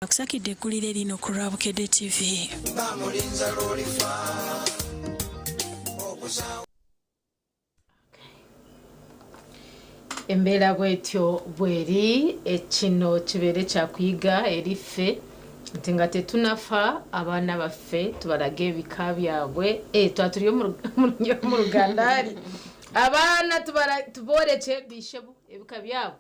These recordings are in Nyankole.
Akusakidde eggulire lino ku lwa Bukedde TV. Embeera bwetyo bweri, kino kibeere kyakuyiga eri ffe nti nga tetunafa abaana baffe tubarage ebika byabwe eh, twaba turi omu Rugandari abaana tuborekye bishebo ebika byabo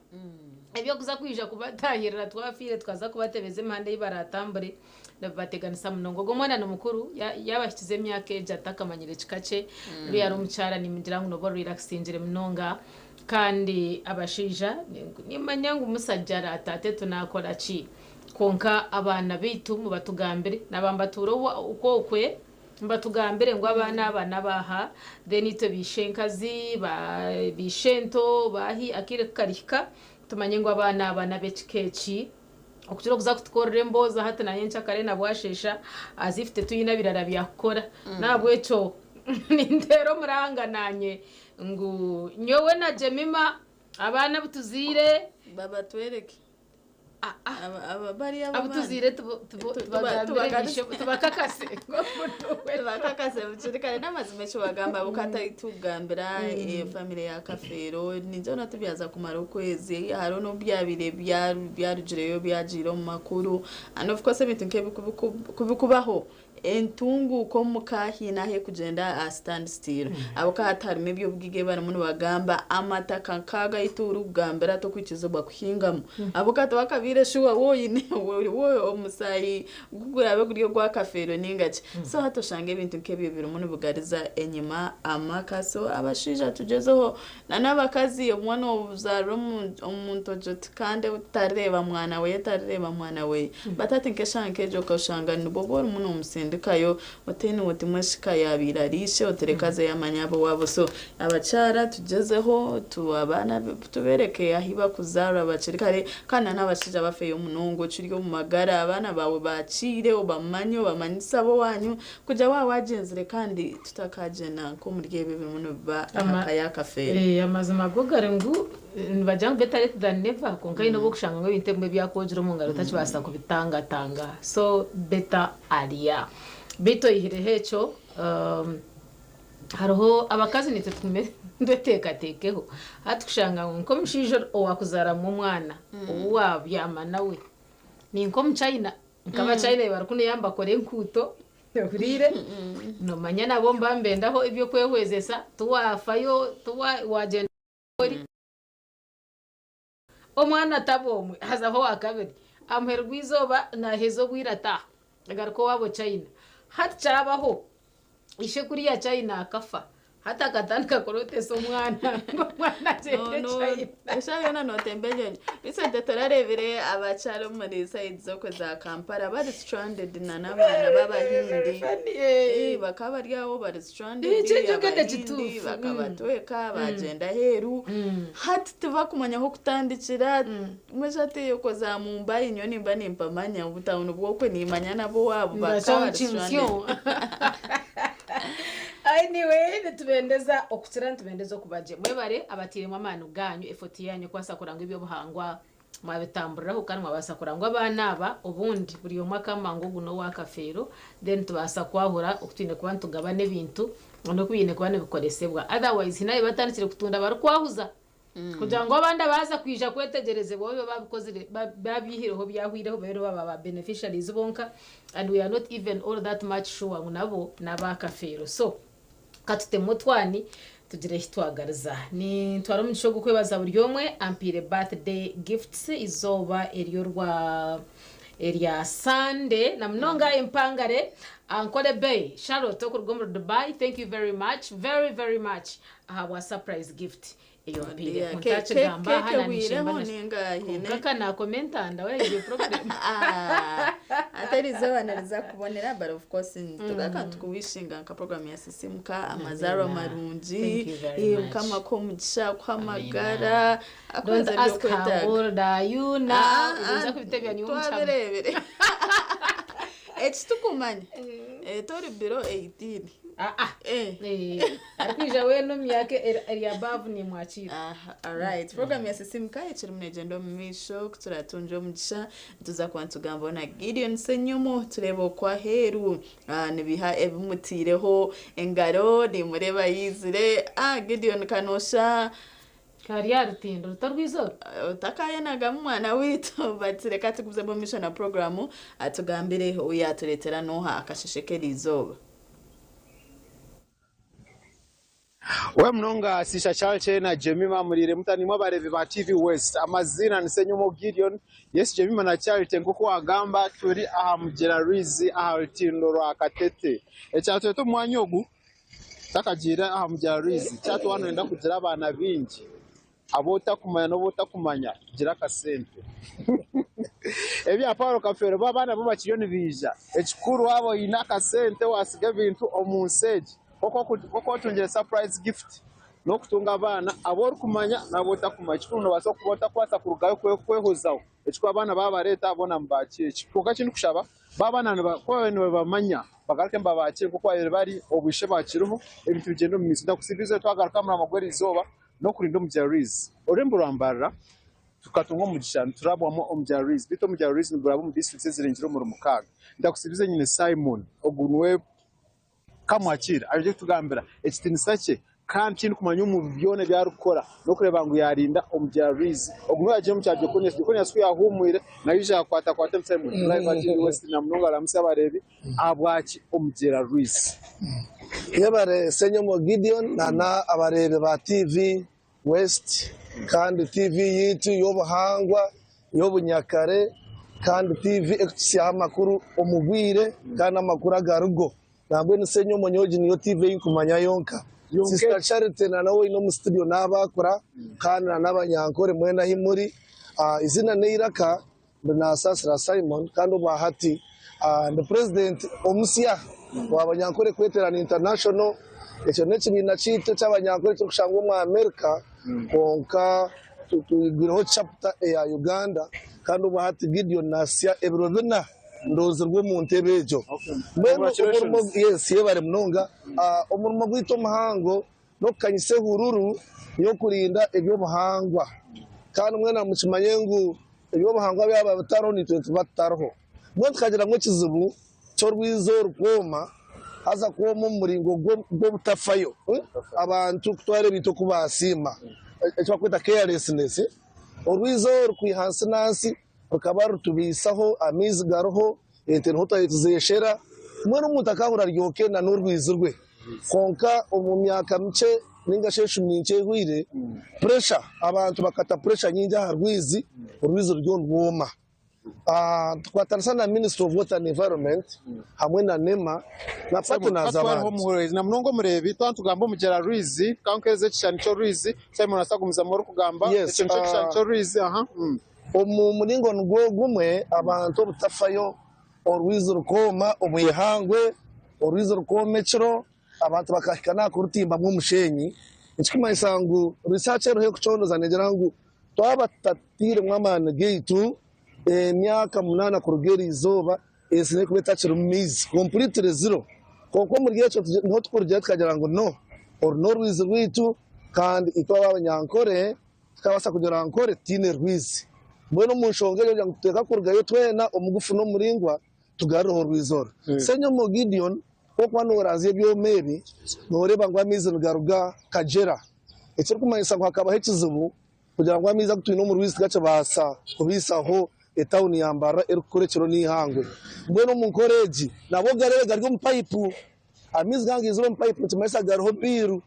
Eby'okuza kwija kubatahirira twafiire tukaza kubatebeza emihanda ei baratambure nibibateganisa munonga. Ogwo omwana ni mukuru yaaba ahikize emyaka egyo atakamanyire kika kye, oriya ari omukyara nimugira ngu nooba orelaxingire munonga kandi abashaija nimanya ngu musajja arataate tunakora ki? Kwonka abaana baitu mubatugambire naaba nibatuura okwokwe Nibatugambire ngu abaana aba n'abaha, then itwe baishenkazi, ba baishento, baahi, akaire kukarihika tumanye ngu abaana aba n'ab'ekika eki, okukira okuza kutukorera emboozi hati na nyenkyakare na bwasheesha as if titwine birara byakukora. N'ahabw'ekyo ninteera omuranga naanye ngu nyowe na Jemima abaana abu tuzaire, Babatwereke. Abutuziire tubagambire tubakakase tubakakase bukiri kare n'amazima eki wagamba bukataitugambira famire ya Kafeero ningira na tibyaza kumara okwezi hariho n'obu byabaire byarugireyo byagiire omu makuru and of course ebintu nk'ebi kubikubaho Entunguuka omu ka haine ahu erikugyenda aha stand still. Ahabw'okuba hati harimu eby'obugaiga ebi barimu nibagamba, amataka nk'ago ahu turikugambira tokwikirizibwa kuhingamu. Ahabw'okuba tibakabaire shuwa waaba oine omusaayi ku guraabe guri ogw'akafeero nainga ki. So hati oshanga ebintu nk'ebyo birimu nibigariza enyima amaka. So abashaija tugyezeho Na n'abakazi obumwe nozaarira omuntu ogye oti kandi tarireeba mwana weye tarireeba mwana weye but hati nk'eshaaha nk'egyo okashanga nibwo oba orimu nomusindikayo otaine oti mweshika yabaire ari ishe oti reka azeyo amanye ab'owaabo so abakyara tugyezeho abaana tubereke ahu bakuzaarwa bakiri kare kandi na n'abashaija bafeyo munonga okiri omu magara abaana baawe bakiire obamanye obamanyise ab'owaanyu Kugira waaba waagyenzire kandi tutakagyenda nk'omuri ebyo ebirimu nibiba aha ka y'akafeero. Amazima go gari ngu nibagira ngu better late than never kwonka haine obu orikushanga ngu ebintu ebimwe byakwogira omu ngaro otakibaasa kubitangatanga so better arya. Beitu oyihireho ekyo hariho abakazi naitwe tugume tweteekateekeho hati kushanga ngu nk'omushaija owaakuzaaramu omwana ou waabyama nawe ni nk'omuchaina Nk'abachina ei barikuneya nibakora enkuuto ohuriire nomanya nabo nibaba nibendaho eby'okwehwezesa tiwafayo wagyenda ori omwana taba omwe hazaho owakabiri aha muheru gw'eizooba naheza obwire ataaha agaruka owaabo China hati kyabaho ishe kuriya China akafa Hati akatandika kurotesa omwana ngu omwana agyende China. Eshaaha yoona nootemba enyonyi. Recently turareebire abakyara omuri side z'okwe za Kampala bari stranded na n'abaana b'abahindi. Eh, bakaba bari aho bari stranded, Ekyo ekyogedde abahindi kituufu. bakabatweka bagyenda aheeru. Hati tibakumanya ah'okutandikira. Mbwenu hati okwo za Mumbai nyowe nimba nimpamanya, obutawuni bw'okwe nimanya n'ab'owaabo bakaba bari stranded. Anyway, nitubendeza okukira nitubendeza okuba gye. Mwebare abatairemu amaani gaanyu, effort yaanyu kubaasa kurora ngu eby'obuhangwa mwabitamburiraho kandi mwabaasa kurora ngu abaana aba obundi buri omwe akamba ngu ogu n'owa Kafeero then tubaasa kwahura oku twine kuba nitugabana ebintu n'oku biine kuba nibikoresebwa. Otherwise haine abu batandikire kutunda barikwahuza. Kugira ngu abandi abaaza kwija kwetegyerezibwa babe babikozire babyihireho byahwireho babe nibo baaba ba beneficiaries bonka and we are not even all that much sure ngu nabo n'aba Kafeero. So katuteme otwani tugire ahi twagariza. Nintwara omugisha ogu kwebaza buri omwe ampaire birthday gifts eizooba ery'orwa erya Sunday na munonga empangare Ankole Bay Charlotte okuruga omuri Dubai thank you very much very very much ahabwa surprise gift eyo mpaire Dear, ntakigamba aha cake na nishemba ehwireho na ninga haine kwonka ka nakoma entanda why is your problem Ah, ate erizooba niriza kubonera but of course tugaruka nitukuwishinga nka program ya sisimuka amazaarwa Amina. marungi Thank you very eh, much. mukama akuhe omugisha akuhe Amina. amagara Don't akuheze ask how ebyokwetaaga old are you now Ah, Ibyo nza ah, kubitebya nyowe omu kyama. twabireebire eki tukumanya eh, tori below 18. Aa. Eh. Eh, arikwija weena omu myaka eri above nimwakiira. Aha, alright. Program ya Sisimuka ekirimu negyenda omu maisho ku turatungye omugisha nituza kuba nitugambaho na Gideon Ssenyomo tureebe oku aheeru ah, nibiha ebimutiireho engaro nimureeba yaizire. Ah, Gideon kanosha Kari aha rutindo ruto rw'eizooba. Otakayenagamu mwana waitu but reka tugumizemu omu maisho na program atugambire ou yatureetera n'oha akasheshe k'eriizooba. We munonga Sisha Chalche na Jemima muriire muta nimwe abareebi ba TV West. Amaziina ni Ssenyomo Gideon. Yes Jemima na Charity nk'oku wagamba turi aha mugyera Rwizi aha rutindo rwa Katete. Ekyatureeta omu mwanya ogu Tutakagiire aha mugyera rwizi, kyaba waaba noyenda kugira abaana baingi, abu otakumanya n'obu otakumanya, gira akasente. Ebya Paulo Kafeero bo abaana bo bakiriyo nibaija. Ekikuru waaba oine akasente waasiga ebintu omu nsi egi, nk'oku otungire surprise gift, n'okutunga abaana abu orikumanya n'abu otakumanya. Ekikuru noobaasa kuba otakubaasa kurugayo kwehozaho. Ekikuru abaana baabareeta boona mubaakire. Kwonka eki ndikushaba, Baaba ku baabaire nibabamanya, bagaruke nibabaakire nk'oku baabaire bari obu ishe bakiriho, ebintu bigyende omu maisho. Ndakusiibiza twagaruka aha murimo gw'erizooba n'okurinda omugyera Rwizi. Orurembo rwa Mbarara tukatunga omugisha niturabwamu omugyera Rwizi, beitu omugyera Rwizi niguraba omu disiturikiti ezirengire omuri mukaaga. Ndakusiibiza nyine Simon, ogu niwe Kamwakire aije kutugambira ekitiinisa kye kandi eki ndikumanya omu byona ebi arikukora n'okureeba ngu yaarinda omugyera Rwizi. Ogu niwe yaagiire omu kya Jekoniasi. Jekoniasi ku yaahuumwire nawe yaija yaakwatakwata emitsya emwe. Live aha TV West na munonga aramutsya abareebi ahabwaki omugyera Rwizi. Yebare Ssenyomo Gideon na na abareebi ba TV West kandi TV yaitu y'obuhangwa, y'obunyakare kandi TV ekutuhisyaho amakuru omu bwire kandi amakuru agarigo. Nambwenu Ssenyomo nyowe egi niyo TV ei nkumanya yonka. Sister Charity na nawe oine omu studio naabakura kandi na n'abanyankore mwena ahi muri. Eiziina n'eiraka ndi Nasasira Simon kandi obwahati ndi president omusya wa Banyankore Kweterana International. Ekyo n'ekibiina kyaitu eky'Abanyankore ekirikushangwa omu America kwonka twigwireho chapter eya Uganda kandi obwahati Gideon nasya ebiro bina ndoozirwe omu ntebe egyo. Mbwenu omurimo yes yebare munonga. Omurimo gwaitu omuhango n'okukanyisa ehururu y'okurinda eby'obuhangwa. Kandi mwena mukimanye ngu eby'obuhangwa byaba bitariho naitwe nituba tutariho. Mbwenu tukagira ngu ekizibu ky'orwizi oru kwoma, haza kwoma omu muringo gw'obutafayo, abantu kutwara ebintu oku baasiima, eki barikweta carelessness. Orwizi oru kwiha nsi na nsi rukaba rutubaisaho, amaizi gariho, Ente niho twaabaire tuzeeshera. Mbwenu omuntu akaahurira aryoke na n'orwizi rwe. Kwonka omu myaka mikye nainga shi eshumi nkye ehweire, puresha, abantu bakata puresha nyingi aha rwizi, orwizi ruriyo nirwoma. Tukwatanisa na Ministry of Water and Environment hamwe na NEMA na partners abandi. Na munonga omureebi, twaba nitugamba omugyera rwizi, ka nkuheereze ekishushani ky'orwizi, Simon asagumizamu orikugamba, ekyo nikyo kishushani ky'orwizi. Omu muringo nigwo gumwe, abantu obutafayo orwizi rukooma omu ihangwe, orwizi rukooma ekiro, abantu bakahika n'aha kurutimbamu omusheenyi, ekirikumanyisa ngu research eriho erikucoondoza neegira ngu twaba tutatairemu amaani gaitu, emyaka munaana kuruga eri izooba ensi neekuba etakirimu maizi, completely zero. Kwonka omuri ekyo niho turikurugira tukagira ngu no, oru n'orwizi rwaitu kandi itwe Abanyankore Tikabaasa kugira Ankole tutaine rwizi. Mbwenu omu nshonga egyo ngira ngu nituteekwa kurugayo twena omugufu n'omuraingwa tugarureho orwizi oru. Ssenyomo Gideon, ku orikuba nooranzya ebyoma ebi, nooreeba ngu amaizi nigaruga Kagyera. Ekirikumanyisa ngu hakabaho ekizibu kugira ngu amaizi agu twine omu rwizi tigakibaasa kubaisaho etawuni ya Mbarara erikukura ekiro n'eihangwe. Mbwenu omu nkora egi, nabwo ogareebe gari omu payipu. Amaizi gaaba nigaizira omu payipu nikimanyisa gariho biiru.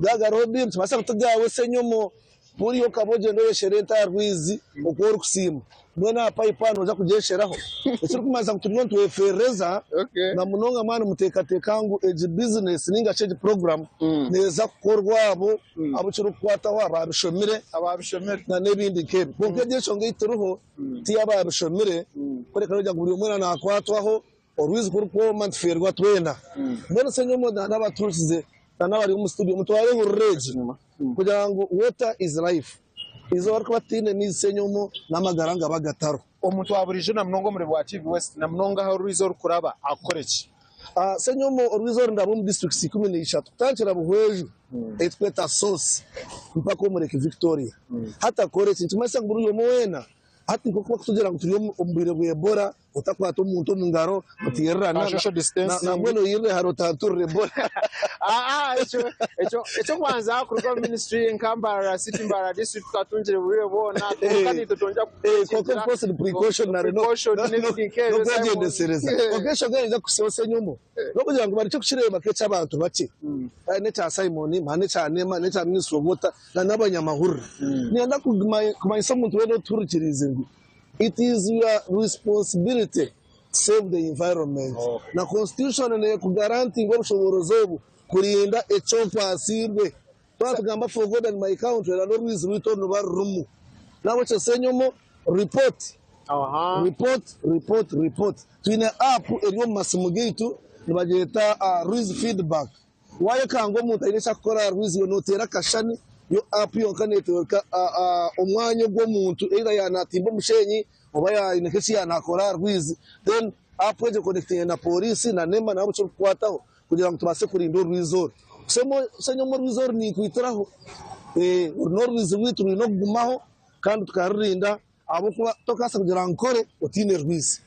Gaaba gariho biiru nikibaasa ngu tigaawe Ssenyomo. Buriya okaba ogyenda oyeshere ente aha rwizi oku orikusiima. Mbwenu aha payipu aha noija kugyesheraho. Ekirikumanyisa ngu turiyo nitweferereza na munonga mwaba nimuteekateeka ngu egi bizinesi nainga shi egi puroguraamu neeza kukorwa abo abu kirikukwataho abaabishomire n'ebindi nk'ebyo. Kwonka egi enshonga ei turiho ti y'abaabishomire kureka n'okugira ngu buri omwe weena naakwatwaho. Orwizi ku rukwoma nitufeerwa twena. Mbwenu Ssenyomo na n'abatuhurikize na n'abari omu studio mutware ehururu egi kugira ngu water is life. Eizooba rikuba tutaine maizi Ssenyomo n'amagara ngaba gatariho. Omuntu wa buriijo na munonga omuri bwa TV West na munonga ahu orwizi orukuraba akukore ki? Ssenyomo orwizi oru niruraba omu disiturikiti 13 kutandikira Buhweju ei turikweta Source mpaka omu Lake Victoria. Hati akora eki nikimanyisa ngu buri omwe weena hati nk'oku barikutugira ngu turi omu bwire bwa Ebola otakwata omuntu omu ngaro otiirirana Ah, social distancing. nambwenu oyirire hare otanturira Ebola. Eky'okubanza kuruga omu ministry nka Mbarara City, Mbarara District tukatungire bwire bwona kwonka naitwe twongera Kwonka of course ni precautionary Precaution n'ebindi nk'ebyo, Simon. n'okwegyendesereza. Kwonka enshonga ei kusiba Ssenyomo n'okugira ngu barekye kukireeba nk'eky'abantu bakye. Hariho n'ekya Simon, hariho n'ekya NEMA, n'ekya Ministry of Water na n'abanyamahurire. Niinyenda kumanyisa omuntu weena otuhurikiriize ngu it is your responsibility to save the environment. Na constitution neekugarantinga obushoboorozi obu kurinda eki okwatsiibwe. Twaba nitugamba for God and my country na n'orwizi rwaitu oru niruba rurimu. N'ahabw'ekyo Ssenyomo, report, report, report, report. Twine app eri omu masimu gaitu nibagyeta Rwizi Feedback. Waayekanga omuntu aine eki arikukora aha rwizi iwe nooteera akashushani, yo app yonka neetworeka omwanya ogu omuntu either yaaba naatimba omusheenyi oba yaaba aine nk'eki yaaba naakora aha rwizi. Then app egyo ekonectinge na pooriisi na NEMA nabo abu kirikukwataho kugira ngu tubaase kurinda orwizi oru. Ssenyomo orwizi oru ninkwitiraho, oru n'orwizi rwaitu rwine okugumaho kandi tukarurinda ahabw'okuba tokabaasa kugira ngu nkore otaine rwizi.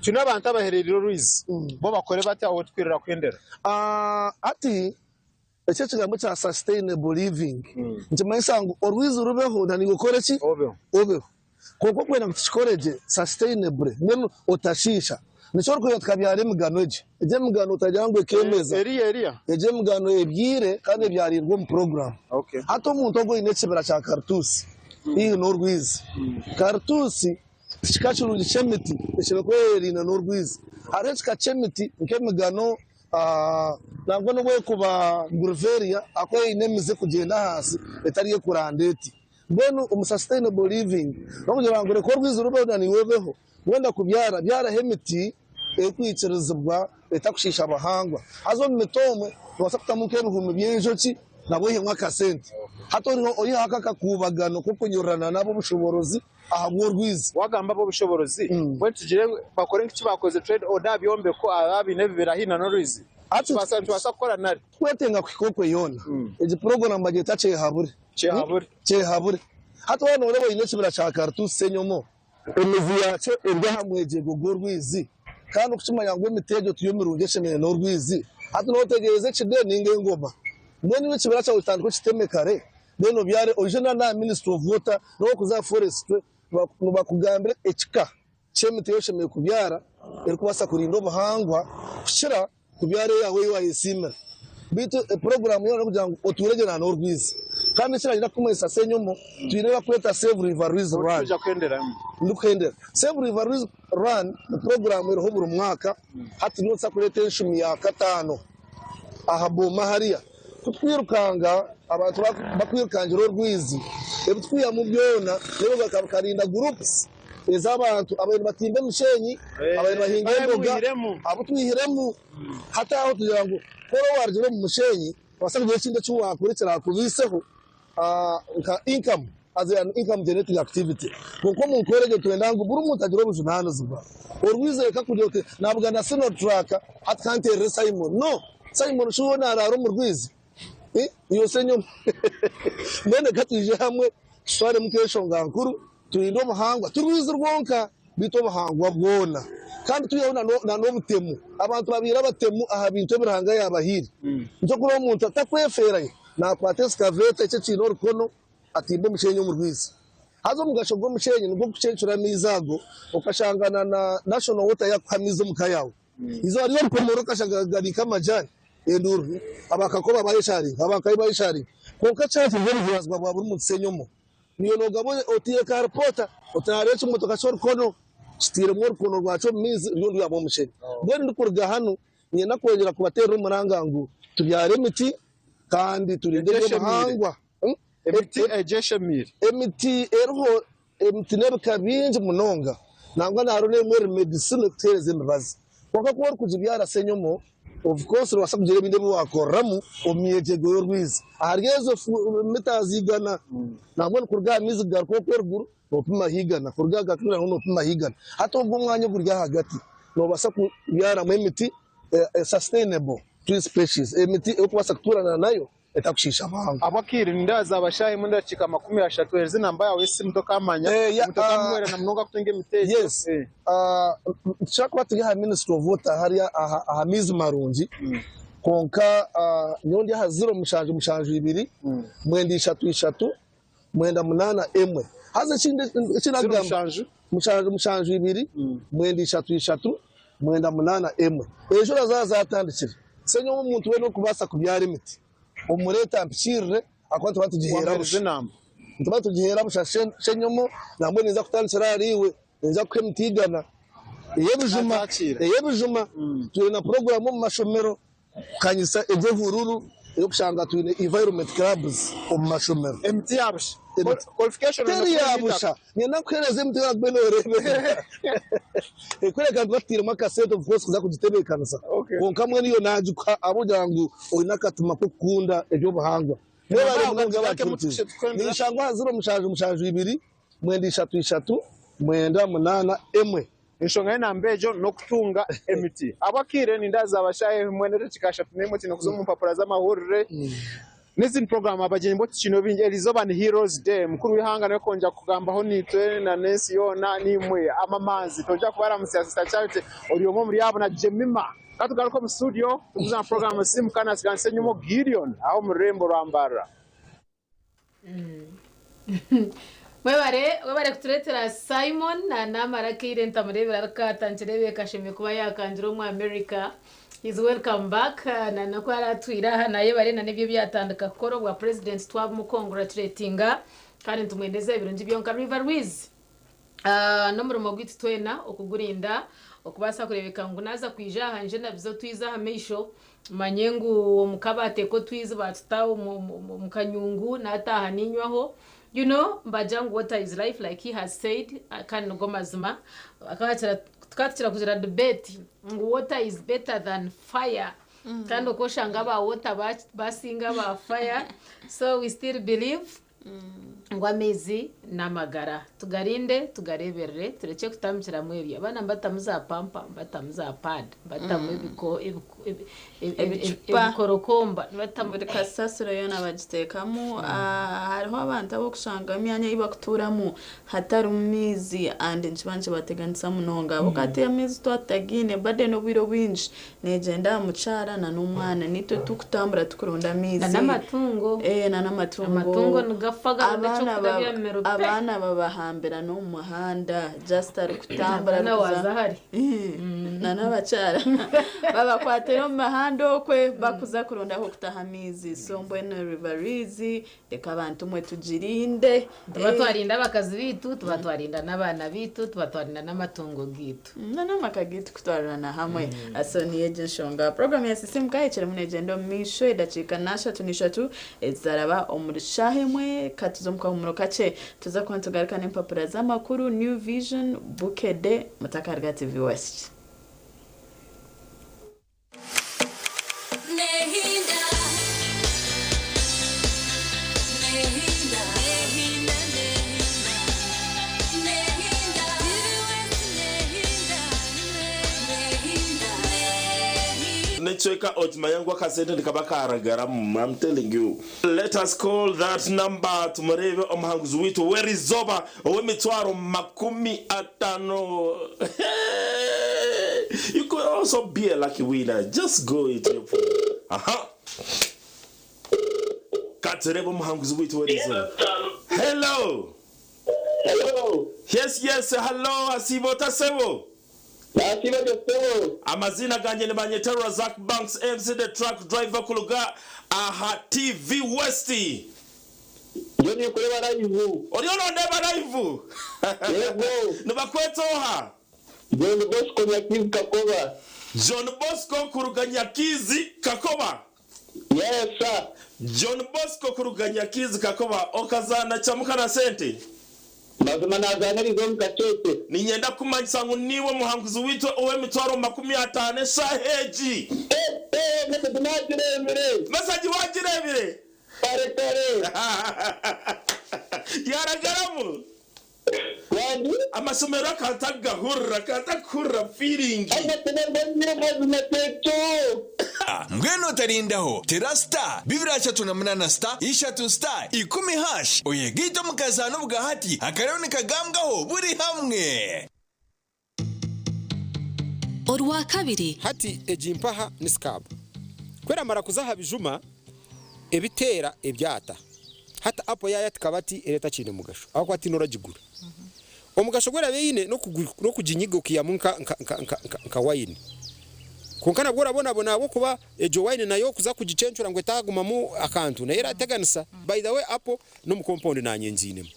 Twine abantu abaherereire orwizi, bo bakore bata ou tukwirira kuhendera? Hati eki ekigambo ekya sustainable living nikimanyisa ngu orwizi rubeho na naiwe okore ki? Obeho. Kwonka okwenda ngu tukikore gye, sustainably, mbwenu otashiisha. Nikyo orikwenda tukabyara emigano egi. Egi emigano otagira ngu ekeemeza. Eriya eriya. Egi emigano ebyaire kandi ebyariirwe omu puroguraamu. Hati omuntu ogwo oine ekibira kya karituusi haihi n'orwizi. Karituusi ti kika kirungi ky'emiti ekirikuba kweherereine n'orwizi. Hariho ekika ky'emiti nk'emigano nangwa n'obu erikuba guriveria ahakuba eine emizi erikugyenda ahansi etari ekuranda eti. Mbwenu omu sustainable living n'okugira ngu reka orwizi rubeho na naiwe obeho. Wenda kubyara, byaraho emiti erikwikirizibwa etakushiisha buhangwa. Haza omu miti omwe noobaasa kutamu nk'ebihumi by'enjoki nabwo oihemu akasente. Hati oriho ako akakuubagano k'okunyururana n'ab'obushoboorozi ahabw'orwizi. Wagamba ab'obushoboorozi, mbwenu tugire ngu bakore nk'eki baakozire trade order aha byombeko aha abaine ebibira haihi n'orwizi? Hati Nitubaasa kukora nari? Tikwetenga kuhika okwe yoona. Egi puroguraamu bagyeta Kyehabure. Kyehabure. Kyehabure. Hati waaba nooreeba oine ekibira kya karituusi senyomo, emizi yaakyo eri aha mwegyego gw'orwizi, kandi orikukimanya ngu emiti egyo tiyo mirungi eshemereire n'orwizi, hati nootegyereza ekide nainga engoma. Mbwenu iwe ekibira kyawe otandike okiteme kare, then obyare, oije na n'aha Ministry of Water n'okuza aha Forestry nibakugambira ekika ky'emiti ei oshemereire kubyara erikubaasa kurinda obuhangwa kukira kubyara eyaawe ei waayesiimira. Beitu puroguraamu yoona n'okugira ngu otuure gye n'orwizi. Kandi ekiraagira kukumanyisa Ssenyomo, twine ebi barikweta Save River Rwizi Run. Ndikuhendera. Save River Rwizi Run ni puroguraamu eriho buri mwaka. Hati niyo nituza kureeta enshumi ya kataano aha Booma hariya. Ku tukwirukanga, abantu bakwirukangira orwizi, ebi tukwihamu byona n'ebyo bikarinda gurupusi ez'abantu ababaire nibatimba emishenyi, ababaire nibahinga emboga, abu twihiremu. Hati aho tugira ngu ku oraba warugire omu mushenyi, nobaasa kugira ekindi eki wakora ekiraakubaiseho nka income as an income generating activity. Kwonka omu nkora egyo nitwenda ngu buri muntu agire obujunaanizibwa. Orwizi reka kugira oti nabugana Sinotruk hati ka nteerere Simon. No! Simon shi we naaraara omu rwizi? Iwe Ssenyomo. Mbwenu reka twije hamwe tutwaremu nk'enshonga nkuru Turinde obuhangwa, ti rwizi rwonka, beitu obuhangwa bwona. Kandi twiheho na n'obutemu. Abantu babaire abatemu aha bintu ebi Ruhanga yaabahaire. Nikyo orikureeba omuntu atakwefeerayo, naakwata esikaveeta eki ekiine orukono, atimba omusheenyi omu rwizi. Haza omugasho gw'omusheenyi nigwo kucencura amaizi ago, okashanga na National Water yaakuha amaizi omu ka yaawe. Eizooba ry'orukomoro okashanga gari nk'amajaani, enduuru, aba Kakoba bayesharinga, aba Nkayi bayesharinga. Kwonka kyaba kiri obujunaanizibwa bwa buri muntu Ssenyomo. Niiwe noogaba otaire ka ripoota oti hariho ekimotoka ky'orukono kitairemu orukono rwakyo omu maizi ruriyo nirwihamu omusheenyi. Mbwenu ndikuruga hanu niinyenda kwongyera kubateerera omuranga ngu tubyare emiti kandi turinde eby'obuhangwa. Emiti egyo eshemeire. Emiti eriho emiti n'ebika bingi munonga nangwa na hariho n'emwe eri medicinal erikutuheereza emibazi. Kwonka ku orikugibyara senyomo, of course nobaasa kugira ebindi ebi wakoreramu omu myegyego y'orwizi. Ahari ezo mitazi igana, nambwenu kuruga aha maizi kugaruka okwo eruguru nopima igana, kuruga aha garuka noopima igana. Hati ogwo omwanya oguri ahagati nobaasa kubyaramu emiti. Sustainable tree species, emiti erikubaasa kutuurana nayo etakushiisha mangu. Ahabw'akaire nindeeba zaaba shaaha emwe n'edakiika 30, oheereze enamba yaawe y'esimu tokaamanya, omuntu akaamuhwera na munonga kutunga emiti egyo. Yes, nitukira kuba turi aha Ministry of Water hariya aha maizi marungi, kwonka nyowe ndi aha ziro mushanju mushanju ibiri mwenda ishatu ishatu mwenda munaana emwe. Haza ekindi eki Ziro ndakugamba mushanju. mushanju mushanju ibiri mwenda ishatu ishatu mwenda munaana emwe. Enjura zaaba zaatandikire, senye omuntu weena orikubaasa kubyara emiti omureete ampikiirire ahakuba nituba nitugiheera Wampeereza busha. enamba. Nituba nitugiheera busha shenyomo nambwenu ninza kutandikira ahariiwe ninza kukuha emiti igana ey'ebijuma Nazakiira. ey'ebijuma. Twine na puroguraamu omu mashomero kukanyisa eby'ehururu ey'okushanga twine environment clubs omu mashomero. Emiti ya busha. Emiti. Qualification Teri ya busha. Niinyenda kukuheereza emiti ei oraagume nooreeberera. Kureka nituba tutairemu akasente of course kuza kugitebeekanisa. Okay. Kwonka mbwenu yo naagikuha ahabw'okugira ngu oine akatima k'okukunda eby'obuhangwa. Mwebare munonga abaatuhurikiize. Ninshangwa aha ziro mushanju mushanju ibiri mwenda ishatu ishatu mwenda munaana emwe. Enshonga y'enamba egyo n'okutunga emiti. Ahabw'akaire nindaza zaaba shaaha emwe n'edakiika 31 twine kuza omu mpapura z'amahurire n'ezindi puroguraamu. Abagyenyi bo tikiine bingi. Eriizooba ni Heroes Day. Mukuru w'eihanga nawe kwongyera kugambaho naitwe na n'ensi yoona naimwe amamanzi. Twongera kubaramutsya Sister Charity ori omwe omuri abo na Jemima. Ka tugaruke omu studio tuguze na puroguraamu Simuka na Siganisa Enyima Gideon aha omu rurembo rwa Mbarara. Mwebare webare kuturetera Simon na namara akaire ntamurebire ariko nkirebeka ashemeriire kuba yakangire omu America he's welcome back na noku aratwire aha nayebare na nebyo ebyatandika kukora obwa president twabumu congratulatinga kandi nitumwendeza ebirungi byonka River Rwizi N'omurimo gwaitu twena okugurinda okubaasa kureebeka ngu naaza kwija aha nje ndabize otwizi aha maisho manye ngu omu kabaati k'otwizi baatuta omu kanyungu naataaha niinywaho. You know nibagira ngu water is life like he has said kandi nigo mazima. Tukaba tukira kugira debate ngu water is better than fire kandi okwo oshanga aba water basinga aba fire so we still believe Ngu amaizi n'amagara. Tugarinde, tugareeberere, turekye kutambukiramu ebyo. Abaana nibatamu za pampa, nibatamu za pad, nibatamu Ebicupa. ebikorokomba, nibatamu. Buri kasasiro yoona bagiteekamu. Hariho abantu ab'okushanga emyanya ei bakutuuramu hatarimu maizi and nikiba nikibateganisa munonga. Ahabw'okuba hati amaizi twaba tutagaine burden obwire obwingi Neegyenda aha mukyara na n'omwana. Naitwe tukutambura tukuronda amaizi. Na n'amatungo. Ee, na n'amatungo. Amatungo nigafa garonda Abaana eky'okurya ba- byamiro pe. Abaana babahambira n'omu muhanda just arikutambura Abaana arikuza. waaza hare. Na n'abakyara babakwatira omu mihanda okwe bakuza kuronda ah'okutaha amaizi. So mbwenu River Rwizi Reka abantu mwe tugirinde. Tuba twarinda abakazi baitu, tuba twarinda n'abaana baitu, tuba twarinda n'amatungo gaitu. Na n'amaka gaitu kutwarirana hamwe. So niyo egyo enshonga. Puroguramu ya Sisiimuka ekirimu neegyenda omu maisho edakiika n'ashatu n'ishatu ezaraba omuri shaaha emwe. Ka tuze omu kahumuro kakye tuze kuba nitugaruka n'empapura z'amakuru, New Vision, Bukedde, Mutakarga TV West. N'ekicweka okimanya ngu akasente nikaba karagaramu I'm telling you. Let us call that number tumureebe omuhanguzi waitu w'erizooba ow'emitwaro 50. You could also be a lucky winner. Just go into your phone. Aha. Katureebe omuhanguzi waitu w'erizooba. Hello. Hello. Yes, hello, asiiba ota sebo? Nasiiba gye ssebo. Amaziina gangye nibanyeta Razak Banks MC the truck driver kuruga aha TV West. Ndiyo ninkureeba live. Oriyo nondeeba live? Yego. Nibakweta oha? John Bosco Nyakiizi Kakoba. John Bosco kuruga Nyakiizi Kakoba. Yes sir. John Bosco kuruga Nyakiizi Kakoba okazaana Chamuka na Sente? Mazima nazaana eriizooba omu kasheeshe. Niinyenda kukumanyisa ngu niiwe muhanguzi waitu ow'emitwaro 50 eshaaha egi. Eh eh message nagireebire. Message wagireebire? Kare kare. Yaragaramu? Wandi? Amasomero akantakugahurira kantakuhurira feeling. Amashemererwa niyo mazima tetu. Mbwenu otarindaho tera star 238 star 3 star 10 hash oyegaite omu kazaano obwahati akarebe nikagambwaho buri hamwe. Orwakabiri. Hati egi mpaha ni scab. Ku eramara kuza aha bijuma ebiteera ebyata. Hati apo yaaya tikaba ti eri etakiine mugasho ahabw'okuba tihaine oragigura. Omugasho ogu eraba eine n'okuginyiga okaihamu nka wayini. Kwonka nabwo orabonabona ahabw'okuba egyo wayini nayo kuza kugicencura ngu etaagumamu akantu nayo erateganisa. By the way apo n'omu compound naanye ngiinemu.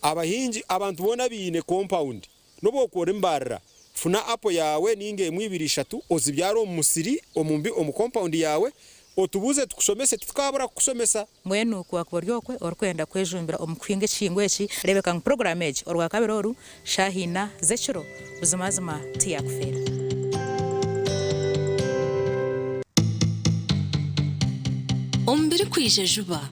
Abahingi abantu boona abaine compound N'obu okuba ori mbarira, funa apo yaawe ninga emwe, ibiri, ishatu ozibyare omu musiri, omu mbi, omu kompawundi yaawe, otubuuze tukushomese, titukaabura kukushomesa. Mbwenu ku wakuba ori okwe orikwenda kwejumbira omu kuhinga ekihingwa eki, reebeka ngu puroguraamu egi Orwakabiri oru shaaha ina z'ekiro buzimazima tiyaakufeera. Omu birikwija juba.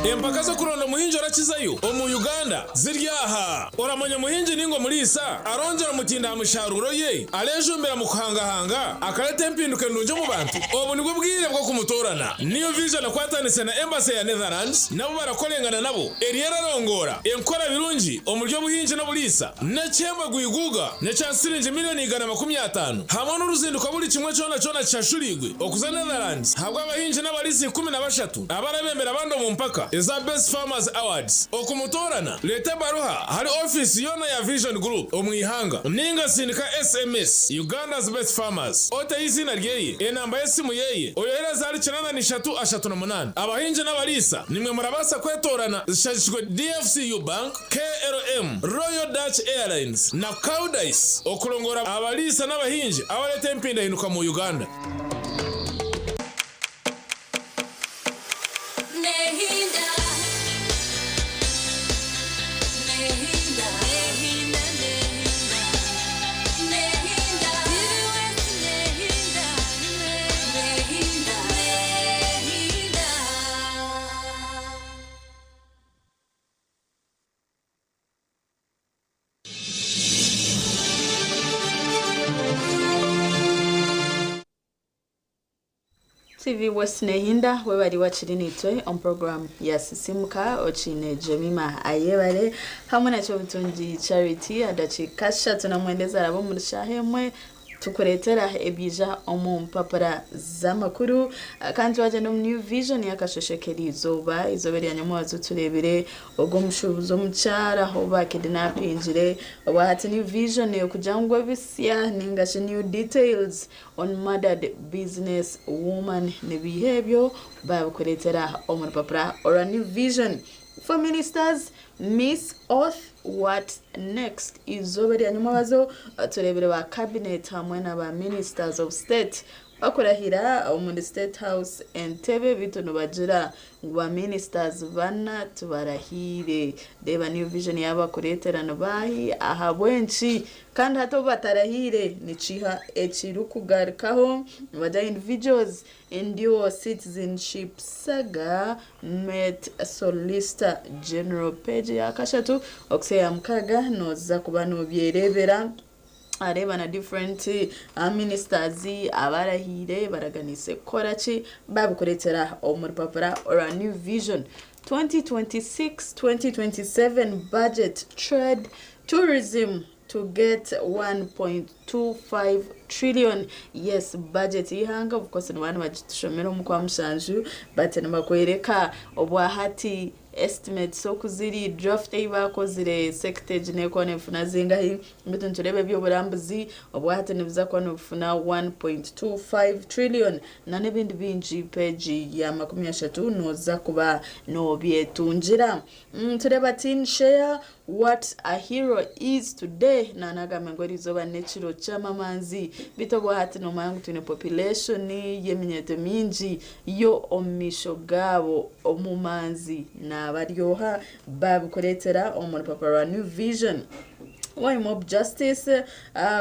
Empaka z'okuronda omuhingi orakizayo omu Uganda ziri aha. Oramanya omuhingi ninga omuriisa arongyera omutindo aha misharuuro ye, arejumbira mu kuhangahanga akareta empinduka endungi omu bantu? Obu nibwo bwire bw'okumutoorana. New Vision ekwatanise na Embassy ya Netherlands nabo barakorengana nabo eriyo erarongoora enkora birungi omuri obuhingi n'oburiisa n'ekihembo gwiguuga n'ekya siringi miriyoni 150 hamwe n'oruzinduko buri kimwe kyona kyona kishashuriirwe okuza Netherlands ahabw'abahingi n'abariisa 13 abarabembera abandi omu mpaka eza Best Farmers Awards. Okumutoorana, reeta ebaruha ahari ofiisi yoona ya Vision Group omu ihanga ninga sindika SMS Uganda's Best Farmers oteho eiziina ryeye, enamba y'esimu yeye, oyohereze ahari 83 38. Abahingi n'abariisa nimwe murabaasa kwetoorana zishagikirwe DFCU Bank, KLM, Royal Dutch Airlines na Koudijs okurongora abariisa n'abahingi abareeta empindahinduka mu Uganda. TV West Nehinda webari wakiri nitwe on program ya Sisimuka okiine Jemima Ayebare hamwe na Kyobutungi Charity adakiika 39 zaraba omuri shaaha emwe tukureetera ebyija omu mpapura z'amakuru kandi twagyenda omu New Vision y'akasheshe k'eriizooba eizooba erya nyamwazo tureebire Ogwo omushuubuzi omukyara ou baakidinapingire obwa hati New Vision kugira ngu ebisya ninga shi new details on murdered business woman nibiiha ebyo baabikureetera omu rupapura orwa New Vision. For ministers miss oath what next Eizooba erya nyomwabazo tureebire ba cabinet hamwe na ba ministers of state Bakurahira omuri State House Entebbe beitu nibagira ngu ba ministers bana tibarahiire. Reeba New Vision yaaba bakureetera nibaahi, ahabw'enki kandi hati obu batarahiire nikiha ekirikugarukaho nibagira individuals in dual citizenship saga met Solicitor General page ya kashatu okuhitsya eya mukaaga nooza kuba nobyereebera. Areeba na different ministers abarahiire baraganiise kukora ki babikureetera omu rupapura orwa New Vision 2026-2027 budget trade tourism To get 1.25 trillion. Yes, budget y'eihanga, of course nibaba nibagitushomera omu kwa mushanju, but nibakwereka obwahati estimates oku ziri, draft ei baakozire, sector egi neekuba neefuna zingahi. Beitu nitureeba eby'oburambuzi obwahati nibiza kuba nibifuna 1.25 trillion n'ebindi bingi, peegi ya 30 nooza kuba noobyetungira. Nitureeba teen share what a hero is today. Naanagamba ngu eriizooba n'ekiro ky'amamanzi, beitu obwahati noomanya ngu twine population y'eminyeeto mingi, yo omu maisho gaabo omumanzi naaba ari oha? Baabikureetera omu rupapura rwa New Vision. Why mob justice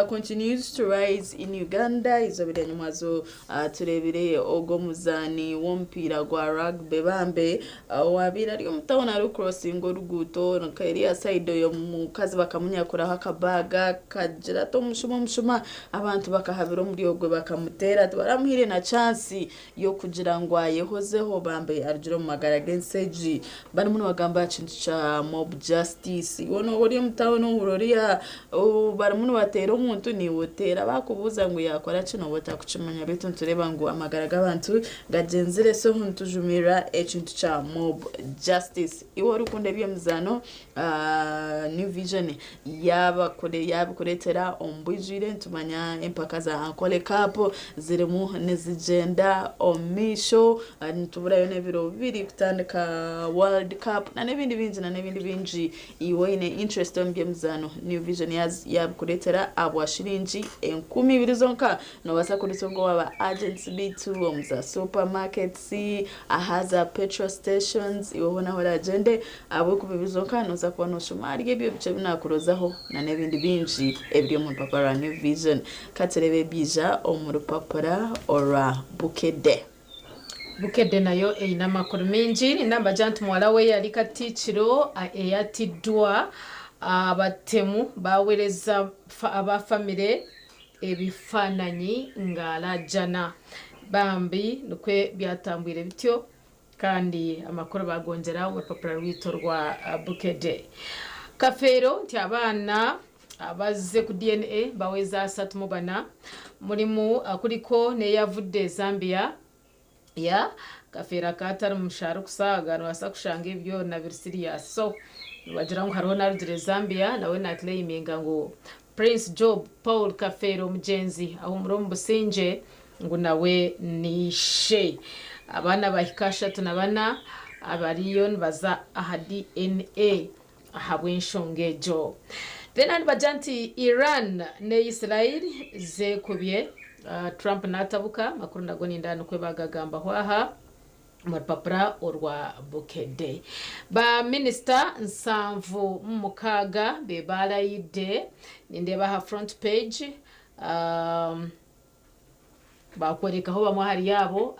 continues to rise in Uganda. Izooba rya nyimwazo tureebire ogwo omuzaani w'omupiira gwa rugby bambe owaabaire ari omu tawuni arikukurosinga oruguuto nka eriya sayidi oyo omukazi bakamunyakuraho akabaaga kagira ati omushuma omushuma abantu bakahabira omuri ogwe bakamuteera tibaramuhaire na chansi y'okugira ngu ayehozeho bambe arugire omu magara g'ensi egi. Barimu nibagamba aha kintu kya mob justice. Iwe nooba ori omu tawuni ohurira oriya barimu nibateera omuntu naiwe oteera bakubuuza ngu yaakora ki nooba otarikukimanya beitu nitureeba ngu amagara g'abantu gagyenzire so nitujumirira ekintu kya mob justice. Iwe orikukunda eby'emizaano, New Vision yaabikureetera omu bwijwire. Nitumanya empaka za Ankole Cup zirimu nizigyenda omu maisho, nituburayo n'ebiro bibiri kutandika World Cup n'ebindi bingi n'ebindi bingi. Iwe oine interest omu by'emizaano, New Vision yaabikureetera ahabwa shiringi 2000 zonka. Noobaasa kuritunga owa ba agents beitu, omu za supermarkets, aha za petrol stations, iwe hoona ahu oragyende, ahabw'enkumi ibiri zonka nooza kuba nooshoma ahari ebyo bikye ebi naakurozaho n'ebindi bingi ebiri omu rupapura rwa New Vision. Ka tureebe ebyija omu rupapura orwa Bukedde. Bukedde nayo eine amakuru maingi. Ninambagira nti muwala we yari Katiikiro eyatiddwa abatemu bawereza aba famire ebifaananyi ng'alaajana. Bambi nikwo byatambwire bityo kandi amakuru bagongyera omu rupapura rwaitu rwa Bukedde. Kafeero nti abaana abazze ku DNA baweza 34, mulimu kuliko n'eyavudde Zambia. Ya Kafeero akaba atari mumushaara okusaaga nobaasa kushanga ebi byona biri serious, so nibagira ngu hariho n'arugire Zambia nawe naclaiminga ngu Prince Job Paul Kafeero omugyenzi ahumure omu busingye ngu nawe niishe. Abaana bahika 34 abariyo nibaza aha DNA ahabw'enshonga egyo. Then handi bagira nti Iran ne Israel zekubye, Trump natabuka. Amakuru nago ninda nikwe bagagambaho aha mu rupapura orwa Bukedde. Ba minisita 76 be barayidde, nindeeba aha front page, bakworekaho bamwe ahari abo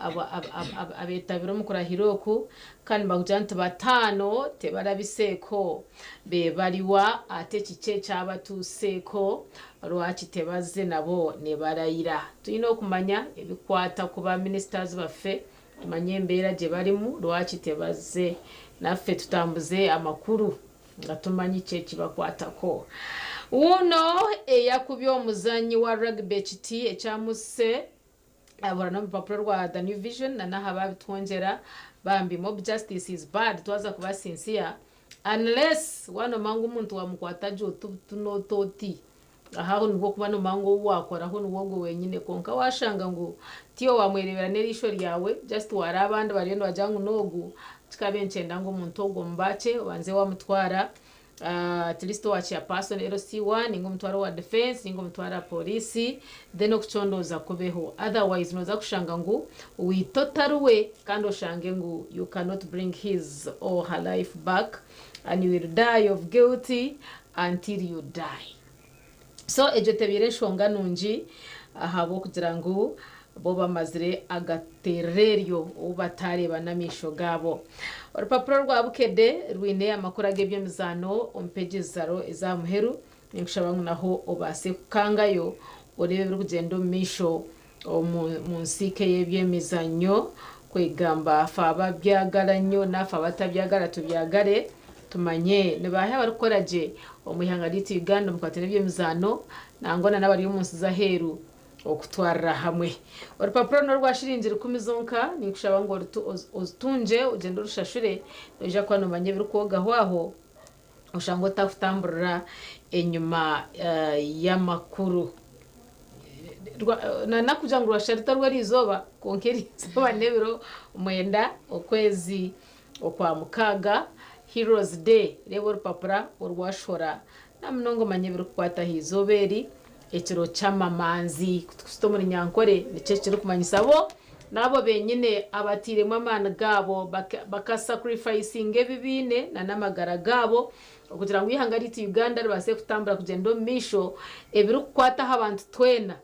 abetabire omu kurahira oku, kandi bakugira nti bataano tebarabiseeko, be bariwa ate kiki ekyabatuuseeko, lwaki tebazze nabo ne barayira? Tulina okumanya ebikwata ku ba ministers baffe, tumanye embeera gye barimu, lwaki tebazze, naffe tutambuze amakuru nga tumanyi ki ekibakwatako. Wuuno eyakubye omuzanyi wa rugby ekiti ekyamusse abura n'orupapuro rwa The New Vision na n'aha babitwongyera. Bambi, mob justice is bad, twaza kuba sincere, unless wanomanya ngu omuntu wamukwata gye otunoota oti ahaho nibwo kuba nomanya ngu ou wakoraho niwe ogwo wenyine. Kwonka washanga ngu tiyo wamwerebera n'eriisho ryawe, just waraba abandi bariyo nibagira ngu n'ogu, kikaba enkyenda ngu omuntu ogwo mubakye obanze wamutwara at least owa chairperson LC1, ninga omutwaro wa defense, ninga omutwaro wa polisi, then okucondooza kubeho. Otherwise noza kushanga ngu wita otariwe, kandi oshange ngu you cannot bring his or her life back and you will die of guilty until you die. So egyo tebeire enshonga nungi ahabw'okugira ngu bo bamazire agaterereryo obu batareeba n'amaisho gaabo. Orupapuro rwa Bukedde rwine amakuru ag'eby'emizaano omu pages zaro eza muheru. Ninkushaba ngu naho obaase kukangayo oreebe ebirikugyenda omu maisho omu nsiike y'ebyemizanyo. Kwegamba afe ababyagala nnyo naafe abatabyagala tubyagale. Tumanye nibaahi abarikukora gye omu ihanga ryaitu Uganda omu bikwataine n'eby'emizaano nangwa na n'abari omu nsi z'aheeru okutwarira hamwe. Orupapura n'orwa shiringi rukumi zonka, ninkushaba ngu ozitungye ogyende orushashure, noija kuba noomanya ebirikwogaho aho oshange otakutamburira enyima y'amakuru. Nanakugira ngu rwashusha ruta rw'eriizooba kwonka eriizooba n'ebiro mwenda okwezi okwa mukaaga Heroes Day. Reeba orupapura orwashohora namunonga omanye ebirikukwata aha izooba eri, ekiro ky'amamanzi. Ku tukusita omuri Nyankore nikyo eki kirikumanyisa bo n'abo benyine abatairemu amaani gaabo bakasacrificinga ebi baine n'amagara gaabo okugira ngu eihanga ryaitu Uganda ribaase kutambura kugyenda omu maisho ebirikukwata aha bantu twena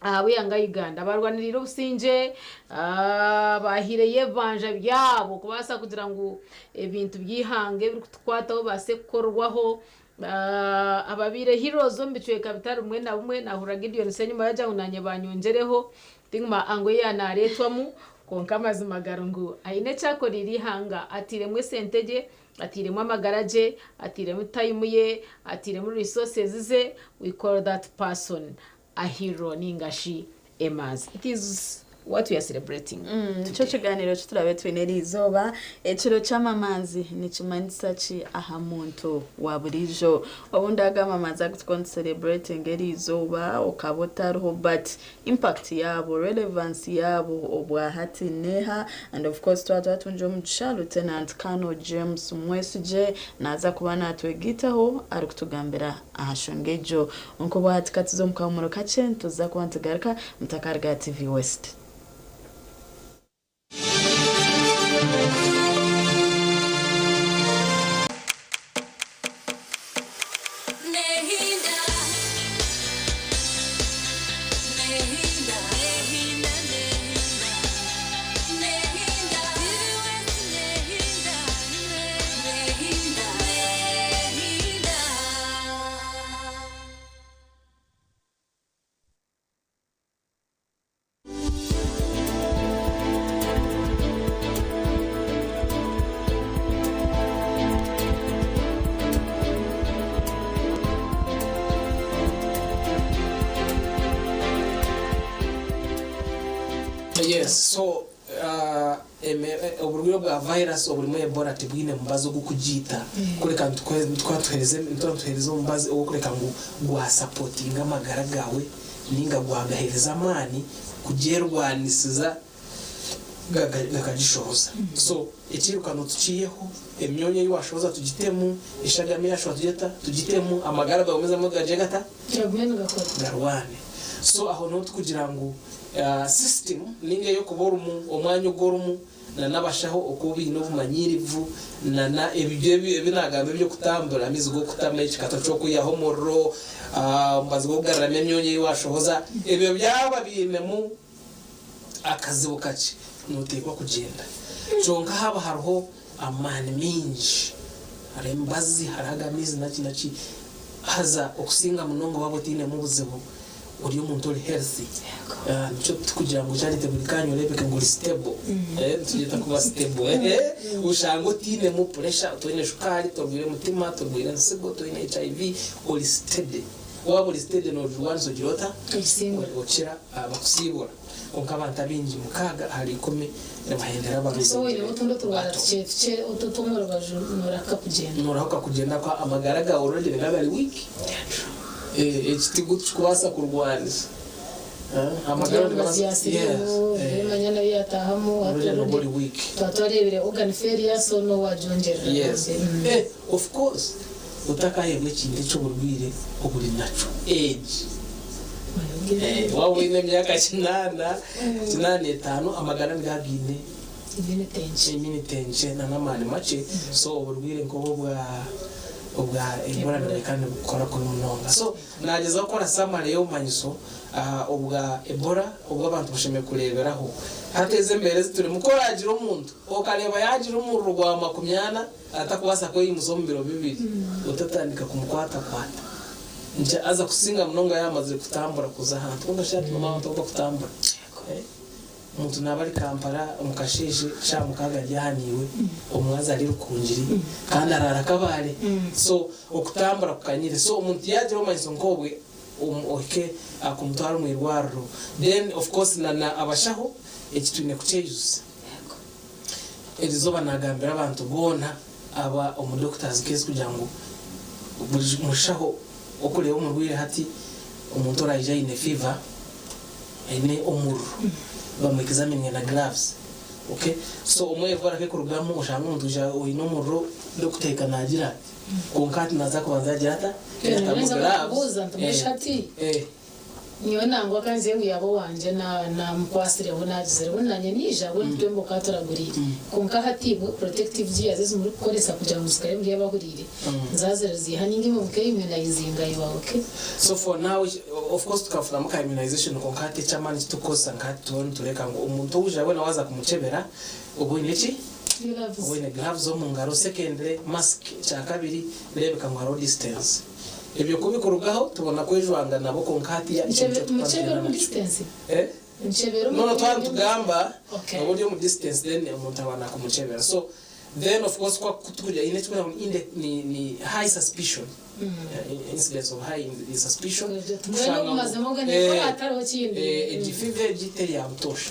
ahabw'eihanga Uganda. Abaarwaniriire obusingye, abaahaireyo ebibanja byabo kubaasa kugira ngu ebintu by'eihanga ebirikutukwataho bibaase kukorwaho, ababaire heroes omu bicweka bitari bimwe na bimwe. Naahurira Gideon Ssenyuma yaagira ngu naanye baanyongyereho, tinguma ango ei naareetwamu, kwonka amazima gari ngu aine eki akoreire eihanga, atairemu esente gye, Atairemu amagara gye, atairemu time ye, atairemu resources ze, we call that person a hero ninga shi emanzi. It is what we are celebrating Nikyo today. kiganiro eki turabe twine eri izooba. Ekiro ky'amamanzi nikimanyisa ki aha muntu wa buriijo? Obundi aga amamanzi agu turikuba nitusereburetinga eri izooba okaba otariho but Impact yaabo, relevance yaabo obwahati neha? And of course twaba twatungira omugisha Lieutenant Colonel James Mwesigye naaza kuba natwegaitaho arikutugambira aha nshonga egyo. Nk'obwahati katuze omu kahumuro kakye nituza kuba nitugaruka mutakaruga aha TV West. Yes, so uh, oburwaire bwa virus oburimu Ebola tibwine mubazi ogurikugiita kureka nituba nituheereza omubazi ogw'okureka ngu gwasapotinga amagara gaawe ninga gwagaheereza amaani kugyerwanisiza gakagishohoza. So ekiirukano tukiiheho, emyoonya ei waashohoza tugitemu, eshagama ei yaashohoza tugire tuta? Tugitemu, amagara gagumizemu gagire gata? Garwane. So aho niho turikugira ngu system ninga ey'okuba orimu, omwanya ogu orimu na n'abashaho oku baine obumanyiirivu na na ebyo ebi naagamba eby'okutambura, amaizi g'okutama, ekikato ky'okwihaho omuriro, omubazi gw'okugaruramu emyoonya ei waashohoza, ebyo byaba biinemu akazibu kakye, nooteekwa kugyenda. Kyonka haaba hariho amaani maingi, hariho emibazi, hariho aga maizi naki naki, haza okusinga munonga waaba otainemu buzibu, ori omuntu ori healthy nikyo tukugira ngu Charity buri kanya orebeke ngu ori stable nitugyeta kuba stable oshange otainemu pressure toine shukaari torwire mutima torwire ensigo toine HIV ori steady waaba ori steady nogirwanisa ogira ota okira bakusiibura kwonka abantu abaingi mukaaga ahari ikumi nibahendera So oine otundi oturwara tukye tukye otw'omu rubaju norahuka kugyenda. Norahuka kugyenda ahakuba amagara gaawe already nigaba gari weak. Eki tikikubaasa kurwanisa. Amagara Amazi ya siriimu, emanya nayo yataahamu hati Already noba already ori weak. twaba twareebire organ failure so no wagyongyerera Yes. Of course otakaheebwa ekintu eky'oburwaire oburi nakyo age. Waaba oine emyaka kinaana, kinaana n'etaano, amagara nigaba gaine immunity nkye n'amaani makye, so oburwaire nk'obu obwa obwa Ebola nibuhika nibukora kubi munonga. So naagyezaho kukora summary y'obumanyiso obwa Ebola obu abantu bashemereire kureeberaho. Hati ezi embeera ezi turimu, ku oraagira omuntu okareeba yaagira omuriro gwa makumyana atakubaasa kweyimusa omu biro bibiri, otatandika kumukwatakwata. Nti aza kusinga munonga yaaba amazire kutambura kuza ahantu. Kwonka shi hati noomanya abantu abu bakutambura? Omuntu naaba ari Kampala omu kasheeshe shaaha mukaaga ari aha naiwe, omwazi ari Rukungiri kandi araara Kabale. So okutambura kukanyire. So omuntu yaagira obumanyiso nk'obwe ohike aha kumutwara omu irwariro. Then of course na na abashaho eki twine kukyeyijutsya. Erizooba naagambira abantu boona aba omu doctors case kugira ngu buri mushaho okureeba omurwaire hati omuntu oraija aine fever, aine omuriro bamu examininge na gloves ok so omwevu arakekurugamu oshange omuntu aija oine omuriro doctor ahika nagira ati kwonka hati naza kubanza yagira ata yatamu gloves eh. Nyowe nangwa ka nzire ngu yaaba owangye naamukwasireho naagizire ngu naanye naija mbwenu twembi okaba turaguriire. Kwonka hati imwe protective gears ezi murikukoresa kugira ngu zikare muri abahuriire nzaazire ziiha nainga imwe mukeimmunizinga you are okay. So for now of course tukafunamu ka immunization kwonka hati eky'amaani ekitukukozesa nka hati tuba nitureeka ngu omuntu owija weena waaza kumukyebera oba oine ki? Oba oine gloves omu ngaro secondly mask ekyakabiri reebeka ngu hariho distance. Ebyo ku bikurugaho tubona kwejwanga nabo kwonka hatiya ekyo nikyo Mukyebera tukwatagana omu nakyo. distance? Eh? Mukyebera omu No no twaba nitugamba Okay. oba ori omu distance then omuntu aba nakumukyebera so then of course ku tukugira haine ekirikwetwa ngu inde ni ni high suspicion incidence of high suspicion Mbwenu kushanga ngu omumazima obwe nekora eh hatariho kindi. eh egi fever egi teri ya butoosha.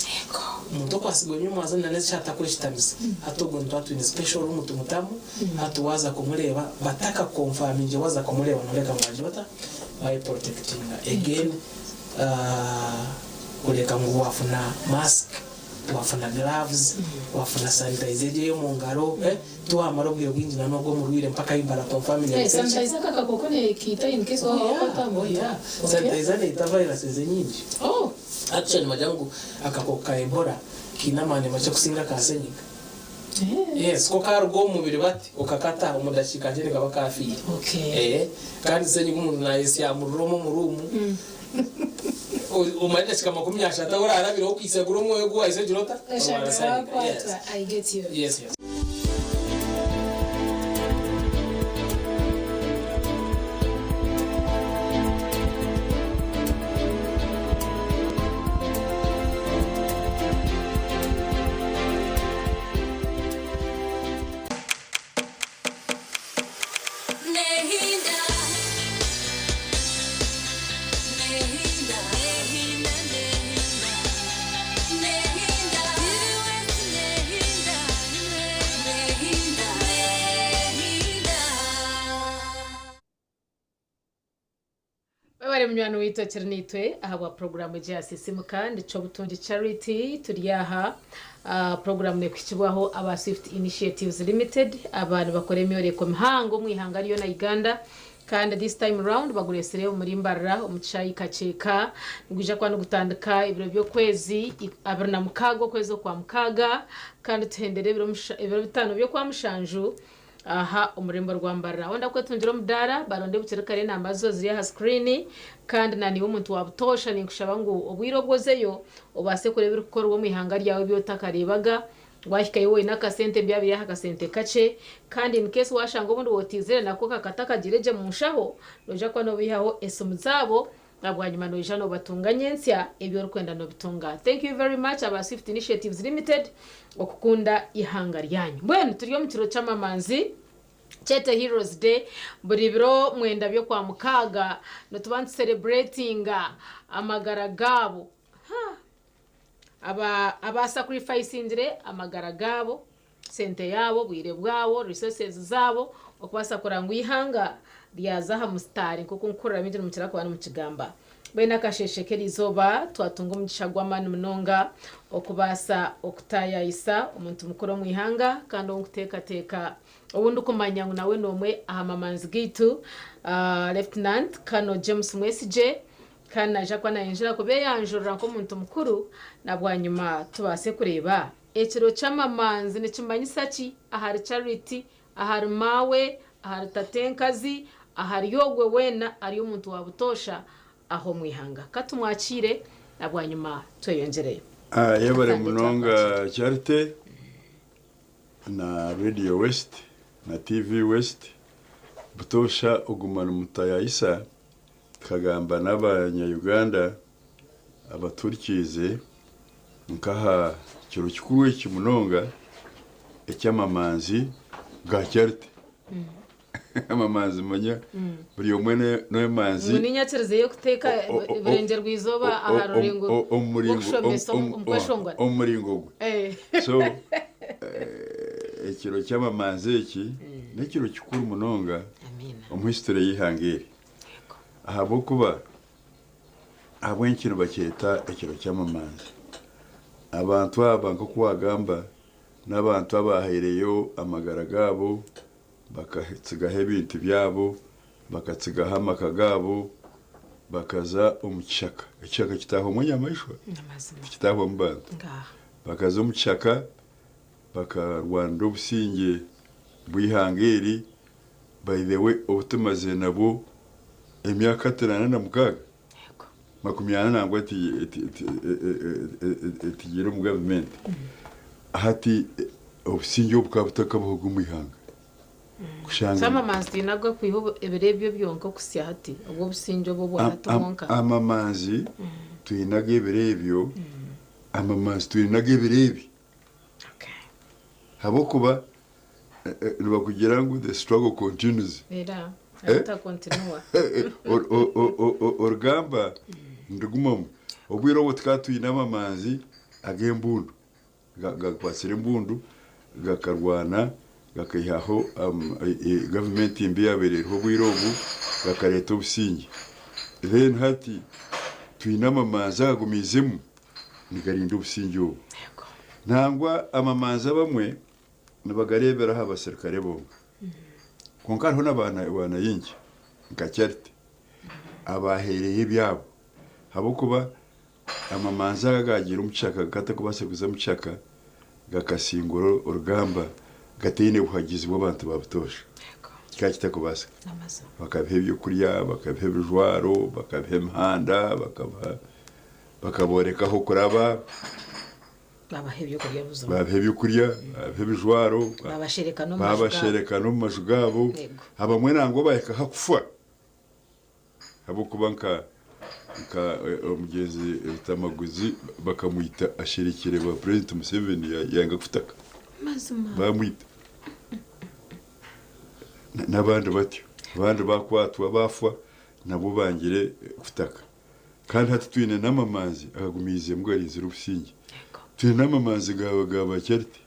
Omuntu okwatsirwe enyima waza na n'eki atakweshitamisa hati ogwo nituba twine special room tumutamu hati waaza kumureeba bataka confirmingire waaza kumureeba noreeka ngu wagira ota wayeprotectinga again kureeka ngu wafuna mask wafuna gloves wafuna sanitizer egyo ey'omu ngaro tiwamara obwire bwingi na n'ogwo omurwaire mpaka ahi bara confirminga Eh, ngu teri ki. sanitizer aka kakoko nekiita in case Oh waaba yeah, wakwata aha oh muntu? yeah. Okay. Sanitizer neita viruses enyingi. Oh. Actually nibagira ngu akakooko ka Ebola kaine amaani makye kusinga aka senyiga. Yes, ko karuga omu mubiri bati okakata omu dakiika nkye nikaba kafiire. Okay. Eh, kandi senyiga omuntu nayesyamurira omu omu room omare edakiika 30 orarabireho okihitsya guri omwoyo ogu wahitsya ogira ota? Oshanga Orwara senyiga. Yes. wakwatwa. I get you. Yes, yes. Webare munywani waitu okiri naitwe ahabwa puroguraamu egi ya Sisimuka nikyo Obutungi Charity turi aha. Puroguraamu nekuhikibwaho aba Swift Initiatives Limited aba nibakora emyoreko mihango omu ihanga ryona Uganda kandi this time round baguresire omuri Mbarara omu kishaayi Kakyeka nigwija kuba nigutandika ebiro by'okwezi 26 okwezi okwa mukaaga kandi tuhendere ebiro bitaano by'okwa mushanju aha omu rurembo rwa Mbarara. Wenda kwetungira omudaara baronde bukiri kare enamba zo ziri aha sikirini kandi na niiwe omuntu wa butoosha ninkushaba ngu obwire obu ozeyo obaase kureeba ebirikukorwa omu ihanga ryawe ebi otakareebaga. Waahikayo oine akasente bya biri aha kasente kakye kandi in case waashanga obundi wootiizire nako kakatakagiire gye mu nshaho noija kuba noobaihaho esimu zaabo na bwanyima noija noobatunga nyentsya ebi orikwenda noobitunga. Thank you very much aba Swift Initiatives Limited okukunda ihanga ryanyu. Mbwenu turi omu kiro ky'amamanzi Kyete Heroes Day buri biro mwenda by'okwamukaaga nituba nitusereburetinga amagara gaabo. Ha! Aba abasacrificingire amagara gaabo, sente yaabo, obwire bwabo, resources zaabo okubaasa kureba ngu eihanga ryaza aha musitaari nk'oku nkuhurira baingi nimukira kuba nimukigamba. Mbwenu akasheeshe k'erizooba twatunga omugisha gw'amaani munonga okubaasa okutaayaayisa omuntu mukuru omu ihanga kandi ou nkuteekateeka ou ndikumanya ngu nawe n'omwe aha mamanzi gaitu, Lieutenant Colonel James Mwesigye. Kandi naija kuba nayenjera kubeeyanjurira nk'omuntu mukuru na bwanyima tubaase kureeba ekiro ky'amamanzi nikimanyisa ki ahari Charity, ahari maawe, ahari tatenkazi, ahari ogwe weena ari omuntu wa butoosha aha omu ihanga. Ka tumwakiire na bwanyima tweyongyereyo. Yebare Atandikye munonga akwakire. Charity na Radio West na TV West butoosha oguma nimutayayisa tukagamba n'abanya Uganda abaturikiize Nk'aha kiro kikuru eki munonga eky'amamanzi ga Charity. Amamanzi manya buri omwe n'emanzi. Ngu ninyakiriza ey'okuteeka burengyerwa izooba aha rurengo rw'okushomesa omu kweshongora. Omu muringo gwe. So ekiro ky'amamanzi eki n'ekiro kikuru munonga omu history y'eihanga eri. Ahabw'okuba ahabw'enki nibakyeta ekiro ky'amamanzi? Abantu aba nk'oku wagamba n'abantu abahaireyo amagara gaabo, bakatsigaho ebintu byabo, bakatsigaho amaka gaabo, bakaza omu kishaka. Ekishaka kitaahwamu enyamaishwa, tikitaahwamu bantu. Bakaza omu kishaka bakarwanira obusingye bw'eihanga eri. By the way obu tumazire nabwo emyaka 46, 40 nangwa etigiire omu gavumenti. Hati obusingye obu bukaba butakabahoga omu ihanga. Kushanga Amamanzi twine ag'okwiha ebiro ebyo byonka okuhitsya hati, obwo obusingye obu obwa hati bwonka. Amamanzi twine ag'ebiro ebyo, amamanzi twine ag'ebiro ebi. Ahabw'okuba nibakugira ngu the struggle continues. Era, aruta continua. Orugamba nirugumamu. Obwire obwo tukaba twine amamanzi ag'embundu, gakwatsire embundu gakarwana gakaihaho gavumenti mbi eyabaire eriho obwire obwo, gakareeta obusingye. Then hati twine amamanzi agagumiizemu nigarinda obusingye obu. Nangwa amamanzi abamwe nibagareebera aha baserukare bonka. Kwonka hariho n'abanayingi nka Charity abaaheereyo ebyabo ahabw'okuba amamanzi aga gaagiire omu kishaka gatakubaasa kuza omu kishaka gakasingura orugamba gataine buhagizi bw'abantu ba butoosha. Kikaba kitakubaasika. Bakabiha ebyokurya, bakabiha ebijwaro, bakabiha emihanda, bakabooreka ah'okuraba. Babaha ebyokurya buzima. Babaha ebyokurya, babaha ebijwaro, Babashereka n'omu maju gaabo. Babashereka n'omu maju gaabo. Yego. Abamwe nangwa bahika aha kufa ahabw'okuba nka nka omugyenzi Rutamaguzi bakamwita asherekire ba Purezidenti Museveni yanga kutaka. Mazima. Bamwita. N'abandi batyo. Abandi bakwatwa bafa nabo bangire kutaka. Kandi hati twine n'amamanzi agagumiizemu garinzire obusingye. Twine n'amamanzi ga ga ba Charity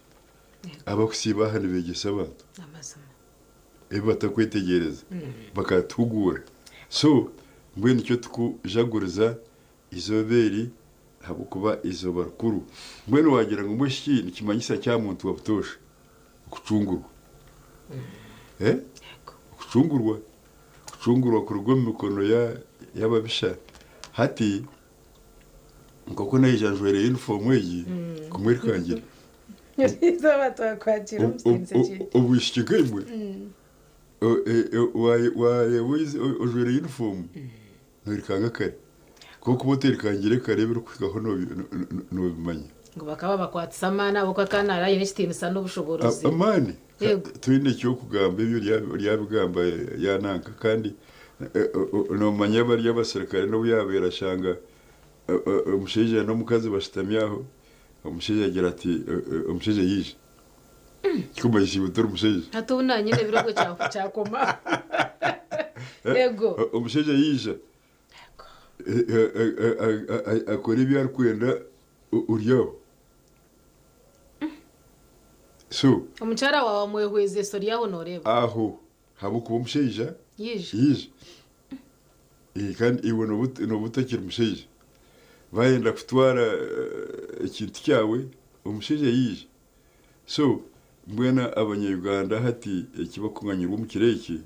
abakusiiba aha nibeegyesa abantu ebi batakwetegyereza bakatuhuguura. So mbwenu nikyo tukujaguriza eizooba eri ahabw'okuba eizooba rikuru. Mbwenu waagira ngu mbwenu shi nikimanyisa ki aha muntu wa butoosha? Okucungurwa. Eh? Okucungurwa. Kucungurwa kuruga omu mikono y'ababisha. Hati nk'oku naija njwaire yunifoomu egi kumwirukangire. Eizooba twakwakira omu kitiinisa kyaitu. Obwishiki nkaimwe waareeba ojwaire yunifoomu noirukanga kare. Ku orikuba otairukangire kare ebirikuhikaho noobimanya. Ngu bakaba babakwatisa amaani ahabw'okuba akaba naaba aine ekitiinisa n'obushoboorozi. Amaani? Yego. Twine eky'okugamba ebyo oryabigamba yananka kandi noomanya bari abaserukare n'obu yaabaire ashanga omushaija n'omukazi bashutami aho, omushaija agira ati omushaija yaija. Kirikumanyisa iwe tori mushaija. Hati obu naanye ebiro obwo kyakoma. Yego. Omushaija yaija akora ebi arikwenda ori aho. So. Omukyara waawe amwehwezesa ori aho nooreeba. Aho ahabw'okuba omushaija Yaija. yaija. Kandi iwe nooba otakiri mushaija. Baayenda kutwara ekintu kyawe, omushaija yaija. So mbwenu abanya-Uganda hati eki bakunganyirwa omu kiro eki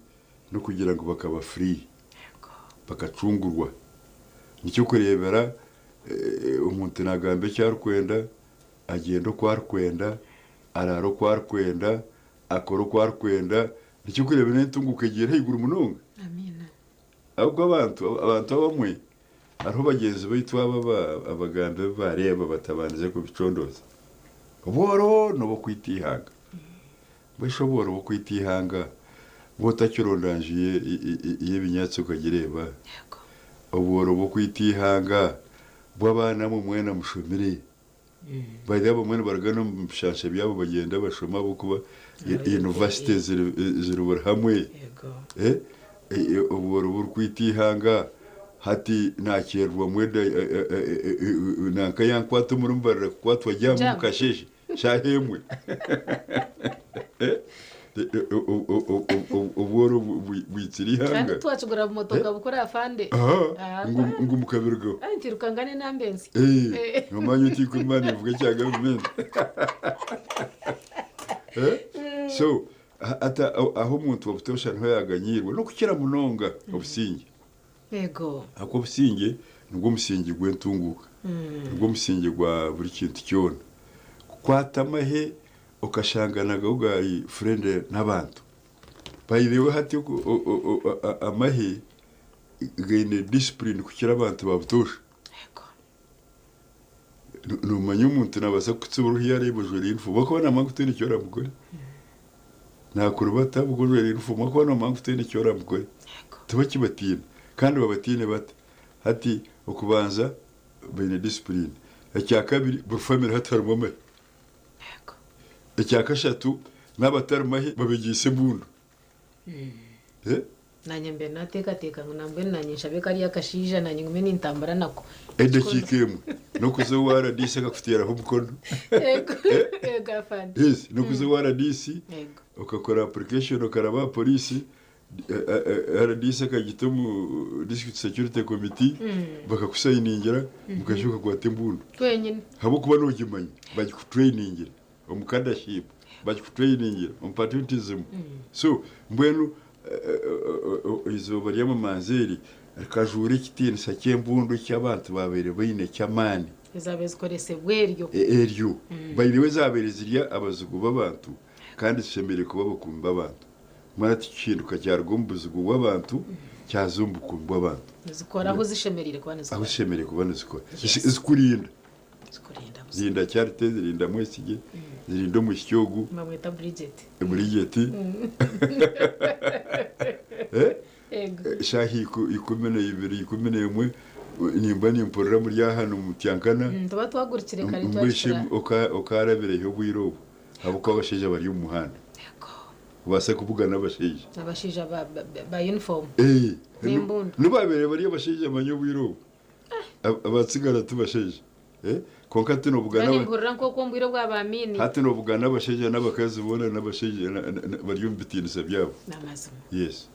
n'okugira ngu bakaba free, bakacungurwa. Nikyo okureebera omuntu naagamba eki arikwenda, agyenda oku arikwenda, araara oku arikwenda, akora oku arikwenda, nikyo orikureeba n'entunguuka egiire ahaiguru munonga. Ahabw'okuba abantu abantu abamwe hariho bagyenzi baitu aba abagamba ebi baareeba batabandize kubicondooza. Obworo n'obw'okwita eihanga. Mbwenu shi obworo bw'okwita eihanga bwo otakironda nju y'ebinyaatsi okagireeba? Obworo bw'okwita eihanga bw'abaana mwe mwena mushomire. Bari abamwe nibaruga n'omu bishansha byabo bagyenda bashoma ahabw'okuba university ziri buri hamwe. Obworo burikwita eihanga hati nakyererwa mwenda nanka yankwata omuri Mbarara kukwatwa jam Jam. mukasheeshe shaaha emwe. Obworo bwitsire Kandi eihanga. twakigura bumotoka bukuru afande. Aha, ngu mukabirigaho. Ai, ntirukangane nambenzi. Nomanya oti ku Imana evuga ekya gavumenti. So ata aho omuntu wabutoosha niho yaganyiirwe n'okukira munonga obusingye. Ahabw'okuba obusingye nibwo musingi gw'entunguuka. Nibwo musingi gwa buri kintu kyona. Kukwata amahe okashanga nagago gari friendly n'abantu. By the way hati amahe gaine discipline kukira abantu ba butoosha. Nomanya omuntu nabaasa kukutsiba oruhi yareeba ojwaire uniform. Ahakuba namanya ngu tihaine eki oramukore. Nakurubata ahabw'okuba ojwaire uniform ahakuba nomanya ngu tihaine eki oramukore. Tibakibatiina. Kandi babatiine bata? Hati okubanza baine discipline. Ekyakabiri buri family hati harimu amahe. Ekyakashatu n'abatari mahe babegyeise embundu. Nanye mbe nateekateeka ngu nambwenu nanye nshabe kariya akashaija nanye ngume nintambura nako. Edakiika emwe n'okuza owa RDC akakuteeraho omukono. Yego afande. Yes, n'okuza owa RDC okakora application okaraba aha poliisi, RDC akagita omu district security committee bakakusayiningira mukashuba okakwata embundu. Twenyine. Ahabw'okuba nogimanya bagikutrayiningira omu cadreship, bagikutrayiningira omu patriotism. So mbwenu eizooba ry'amamanzi eri rikajuura ekitiinisa ky'embundu eki abantu baabaire baine ky'amaani. Ezaabaire zikoresibwa eryo. Eryo. By the way zaabaire ziri abazigu b'abantu kandi zishemereire kuba abakuumi b'abantu. Mbwenu hati kihinduka kyaruga omu buzigu bw'abantu kyaza omu bukuumi bw'abantu. Nizikora ahu zishemereire kuba nizikora. Ahu zishemereire kuba nizikora. Zikurinda. Zirinda Charity, zirinda Mwesigye, zirinda omwishiki ogu. Bamweta Bridget. Bridget. Shaaha 12, 11 nimba nimpurira muri aha nimutyankana. Tuba twagurukire kare Mbwenu shi twakira. okaarabirehi obwire obu? Ahabw'okuba abashaija bari omu muhanda. Obaase kubugana abashaija. Abashaija ba uniform. N'embundu. Nibo babaire bari abashaija manya obwire obu. Abatsigara ti bashaija. Kwonka hati nobugana Kandi mpurira nk'oku omu bwire bwa ba Amini. Hati nobugana abashaija n'abakazi boona n'abashaija bari omu bitiinisa byabo. N'amazima. Yes.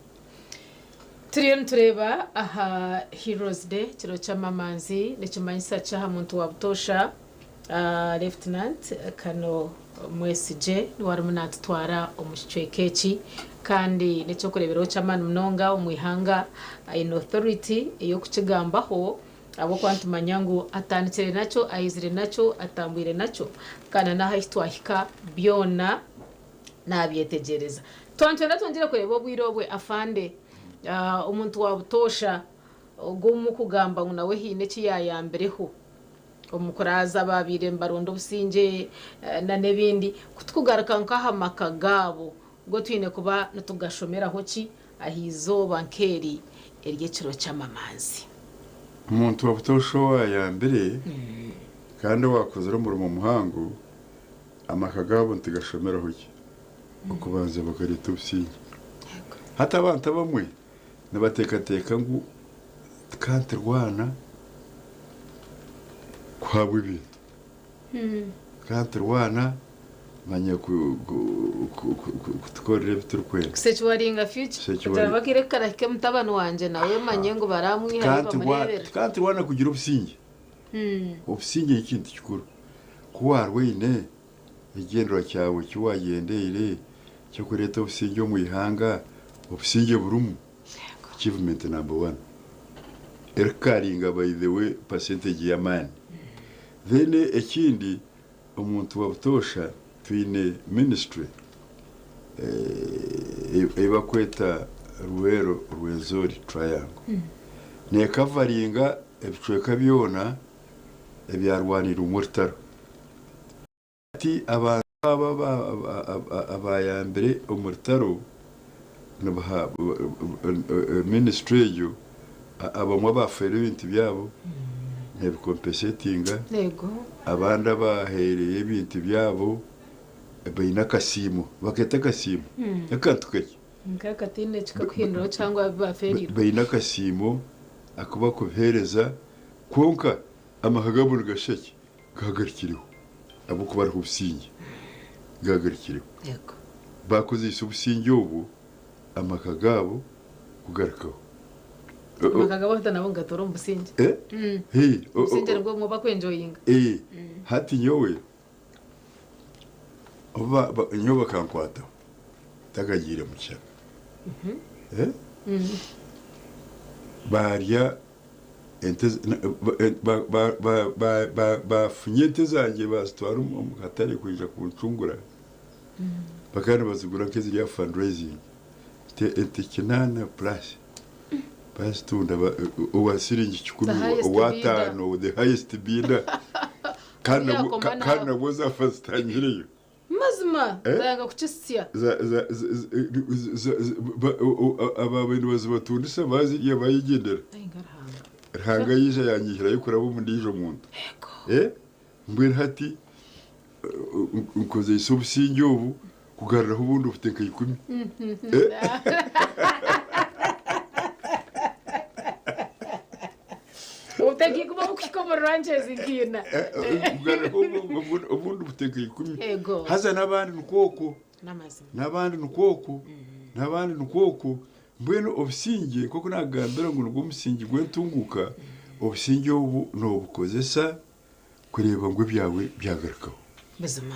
Turiyo nitureeba aha Heroes Day, ekiro ky'amamanzi, nikimanyisa ki aha muntu wa butoosha? Lieutenant Kano Mwesigye niwe arimu naatutwara omu kicweka eki kandi n'eky'okureeberaho ky'amaani munonga omu ihanga aine authority ey'okukigambaho ahabw'okuba nitumanya ngu atandikire nakyo, aizire nakyo, atambwire nakyo kandi n'ahu ahi twahika byona naabyetegyereza. Twaba nitwenda twongyere kureeba obwire obwe afande omuntu wa butoosha ogwo omukugamba ngu nawe haine eki yaayambireho omu kuraaza abaabaire nibaronda obusingye n'ebindi, ku turikugaruka nk'aha maka gaabo go twine kuba nitugashomeraho ki aha izooba nk'eri ery'ekiro ky'amamanzi? Omuntu wa butoosha owaayambire kandi owaakozire omurimo muhango, amaka gaabo nitugashomeraho ki? Okubanza bakareeta obusingye. Hati abantu abamwe nibateekateeka ngu tikantirwana kuhabwa ebintu. Tikantirwana manya kutukorera ebi turikwenda. Kusecuringa future. Kugira ngu akaire kukarahika mutabani wangye nawe manye ngu baramwihayo bamureebera. Tikantirwana kugira obusingye. Obusingye n'ekintu kikuru. Ku waarwaine ekigyendererwa kyawe eki waagyendeire ky'okureeta obusingye omu ihanga, obusingye burimu, achievement number one. Erikukaringa by the way percentage y'amaani. Then ekindi omuntu wa butoosha twine ministry ei barikweta Luweero Rwenzori Triangle. Neekavaringa ebicweka byona ebyarwaniirwemu orutaro. Hati abantu aba abaayambire omu rutaro nibaha ministry egyo abamwe abaafeerwa ebintu byabo Nebikompesetinga Yego. Abandi abaheereyo ebintu byabo baine akasiimo, bakeeta akasiimo, akantu kakye. Nk'akataine kikakuhinduraho cyangwa baferirwe. Baine akasiimo aku bakubiheereza kwonka amaka gaabo nigashusha ki? Gahagarikireho ahabw'okuba hariho obusingye, gahagarikireho. Yego. Baakozeise obusingye obwo amaka gaabo kugarukaho. Amaka gabo hati nabo nigatuura omu busingye. Eh? Hii, o- o- Obusingye nibwo bumwe bakwenjoyinga. Eh, hati nyowe obu ba- ba- nyowe bakankwataho ntakagiire mu kishaka. Eh? Baarya ente z- na- ba- eh, ba- ba- ba- ba- ba- bafunya ente zangye baazitwara omu omu katare kwija kuncungura. Bakaba nibazigura nk'eziri aha fundraising. Ente ente kinaana plus bazitunda ba- owa siringi kikumi The highest owa bidder. ataano the highest bidder. Kandi nabwo Yakoma ka- nawe. kandi nabwo zaafa zitangireyo. Mazima Eh? zayanga kukisya. Za- za- za- za- za- za- ba- o- o- aba bantu bazibatundisa bazirya bayigendera. Ruhanga yija yanyihirayo kuraba omu ndiijo muntu. Eh? Mbwenu hati nkozeise obusingye obu kugaruraho obundi obute nka ikumi. Obutegikuba bukuhika omu ranches nkiina. Kugaruraho obundi obute nka 10. Ego. Haza n'abandi nikwo okwo. N'amazima. N'abandi nikwo okwo. N'abandi nikwo okwo. Mbwenu obusingye nk'oku naakugambira ngu nigwo musingi gw'entunguuka, obusingye obu noobukozesa kureeba ngu ebyawe byagarukaho. Buzima.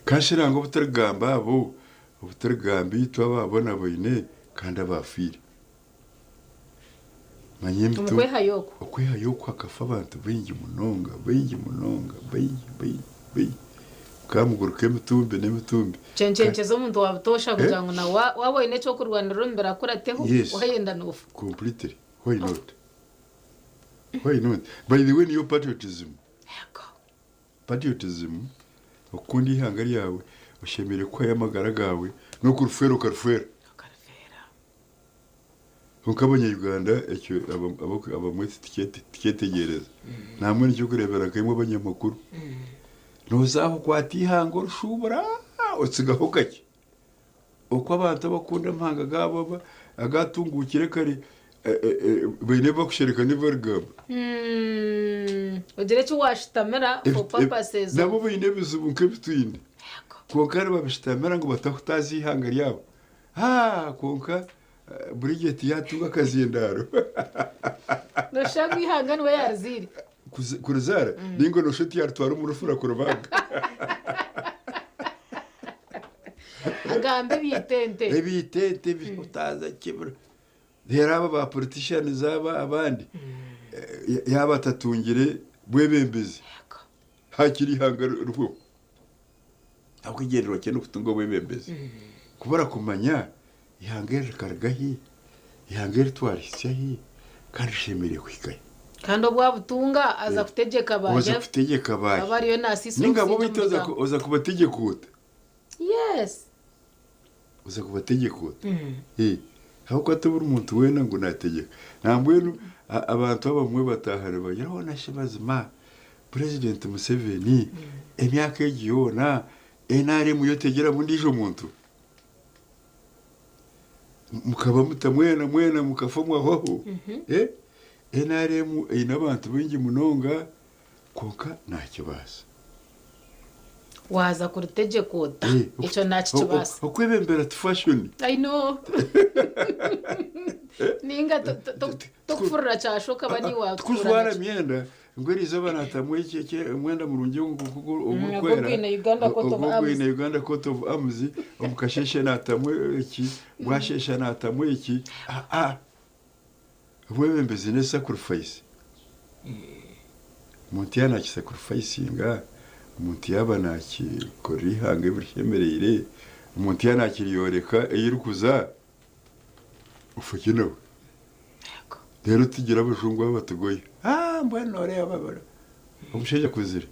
Kanshera ngu obutarikugamba abo, obutarikugamba itwe abaabonaboine kandi abaafiire. Manya Omu emitu kwehayo okwo. Okwehayo okwo hakafa abantu baingi munonga, baingi munonga, baingi, baingi, baingi. Mukamuguruka emitumbi n'emitumbi. Kyenkyenkyeza omuntu wa butoosha kugira ngu na wa- waaba oine eky'okurwanirira omu birakurateho Yes. wayenda noofa. Completely. Why not? Why not? By the way, niyo patriotism. Patriotism, okukunda eihanga ryawe, oshemereire kuhayo amagara gaawe, n'okurifeera okarifeera. Kwonka abanya-Uganda ekyo aba- aba- abamwe titukye- tikyetegyereza. Namwe nikyokureebera nkaimwe abanyamakuru. Nooza aho okwata eihanga orishuubura otsigaho kakye. Oku abantu abakunda amahanga gaabo aba- agatunguukire kare eh, eh, eh, baine ebi bakushereka n'ebi barikugamba. Ogire eki waashutamira for purposes of- Nabo baine ebizibu nk'ebi twine. Kwonka nibabishutamira ngu batahutaaza eihanga ryabo. Haa kwonka Bridget yaatunga akazindaaro. Nooshusha ngu eihanga niwe yaarizaire. Kurizaara? Nainga nooshusha oti yaaritwara omu rufura kuribaaga. Agambe eby'eitente. Eby'eitente otaaza kibura. Reero aba ba politicians aba abandi yaaba atatungire bwebembezi hakiri eihanga rihweho. Ahabw'ekigyendererwa kye n'okutunga obwebembezi. Ku barakumanya eihanga eri rikaruga hi, eihanga eri twarihitsya hi, kandi rishemereire kuhika hi. Kandi obu abutunga aza kutegyeka baahi. Oza kutegyeka baahi. Aba ariyo naasiisira Nainga bo obusingye beitu omu oza bigambo. oza kubategyeka ota? Yes. Oza kubategyeka ota? Ahabw'okuba ti buri muntu weena ngu naategyeka. Nambwenu abantu abamwe bataaha nibagira hoona shi mazima Purezidenti Museveni emyaka egi yoona NRM yo tegiramu ondiijo muntu? Mukaba muta mwena mwena mukafa mwahwaho? NRM eine abantu baingi munonga kwonka naakibaasa. Waaza kuritegyeka ota? Ekyo naakikibaasa. Okwebembera ti fashoni. I know. Ninga tokufurira kyasha okaba niiwe waakukura Tikujwara nakyo. myenda ngu eriizooba naatamu eki eki omwenda murungi ogurikwera Ogwine Uganda Coat of Arms. ogwine Uganda Coat of Arms omu kasheeshe naatamu eki bwasheesha naatamu eki aa obwebembezi n'esacrifice omuntu yaaba naakisacrificinga omuntu yaaba naakikorera eihanga ebirishemereire omuntu yaaba naakiryoreka ei rikuza ofa nawe. Reero tugira abajungu abatugoya. Ah, mbwenu nooreeba bara. Omushaija akuzire.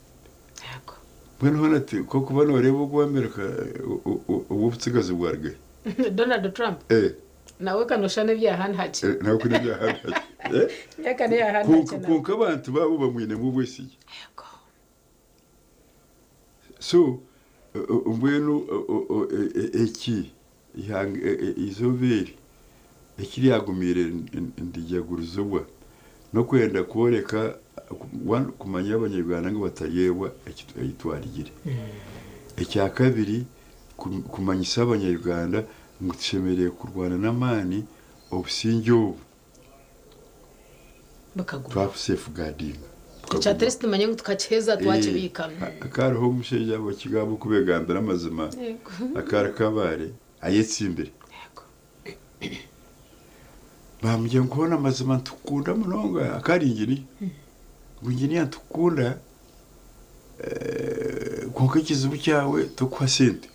Mbwenu hoona ati kokuba nooreeba ogu Amerika ow'obutsigazi bwarugahi. Donald Trump. Eh. Nawe kanoshana ebyahani hakye. Nawe kuri ebyahani hakye. Eh? Myaka n'eyahani hakye. Konka abantu babo bamwinemu obwesige. So mbwenu eki izooba eri ekiryagumiire ndijagurizibwa n'okwenda kworeka kumanya Abanyarwanda ngu bataryebwa eki twarigire. Ekyakabiri, kumanyisa Abanyarwanda ngu tushemereire kurwana n'amaani obusingye obu twabusafeguardinga. Ekya teresi tumanye ngu tukakiheza twakibika. Akariho omushaija ekigambo kubegambira amazima, akari Kabare ayetsimbire. Bamugira ngu hoona amazima nitukukunda munonga, akari inginiya. Ngu inginiya nitukukunda, kwonka ekizibu kyawe tokuha sente.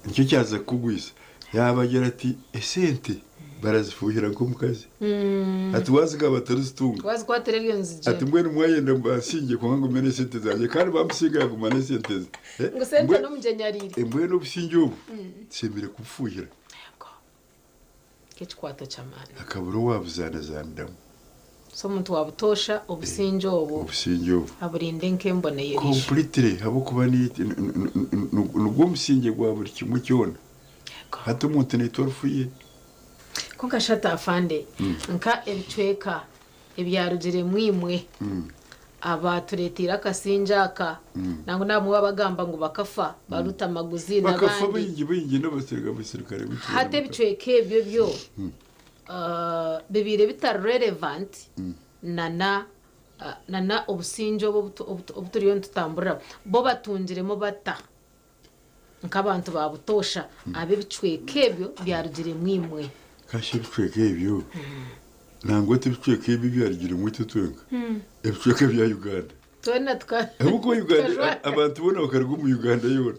Nikyo kyaza kukugwisa. Yabagira ati esente barazifuhira nk'omukazi. Ati wazigaba torizitunga. Wazikwatira eryo nzigyenda. Ati mbwenu mwayenda mbasinge kwonka ngume n'esente zangye. Kandi bamusinga yaguma n'esente ze. Ngu sente n'omugyenyi ariire. Mbwenu obusinge obu tushemereire kubufuhira. Nk'ekikwato ky'amaani. Akabura owabuzanazaniramu. So omuntu wabutoosha obusingye obu. Obusingye obu. Aburinde nk'embone y'eriisho. Completely ahabw'okuba nigwo musingye gwa buri kimwe kyona. Hati omuntu naitwa orufu ye. Kwonka shi afande, nka ebicweka ebyarugiremu imwe abatureeteire akasingye aka, nangwa n'abamwe babagamba ngu bakafa ba Lutamaguzi Bakafa n'abandi. baingi baingi n'abasirikare baitu. Hati ebicweka ebyo byo bibaire bitari relevant nana nana obusingye obu obu turiyo nitutamburiramu. Bo batungiremu bata nk'abantu ba butoosha ab'ebicweka ebyo byarugiremu imwe? Kashi ebicweka ebyo nangwa ti ebicweka ebyo byarugiremu itwe twenka, ebicweka bya Uganda. Twena tuka Ahabw'okuba Uganda abantu boona bakaruga omu Uganda yoona.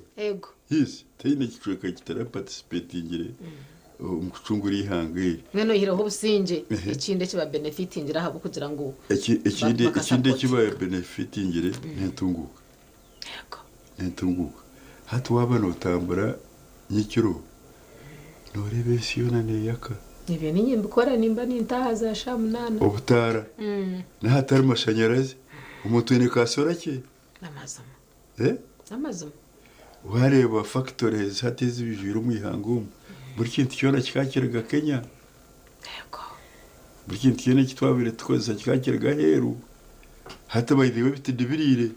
Yes, tihaine ekicweka kitaraparticipatingire omu kucungura eihanga eri. Mbwenu oihireho obusingye, ekindi ekibabenefitingire ahabw'okugira ngu Ekindi ekindi bakasapota. Ekibabenefitingire n'entunguuka. N'entunguuka. Hati waaba nootambura nyekiro, nooreeba ensi yoona neeyaka. Ebyo niinye mbikora nimba nintaaha za shaaha munaana. Obutaara, n'ahatari mashanyarazi, omuntu aine ka solar ke. N'amazima. Eh? N'amazima. Waareeba factories hati ezibijwire omu ihanga omu, buri kintu kyona kikakiriga Kenya. Buri kintu kyona eki twabaire tukozesa kikakiriga aheeru. Hati by the way bitidibiriire.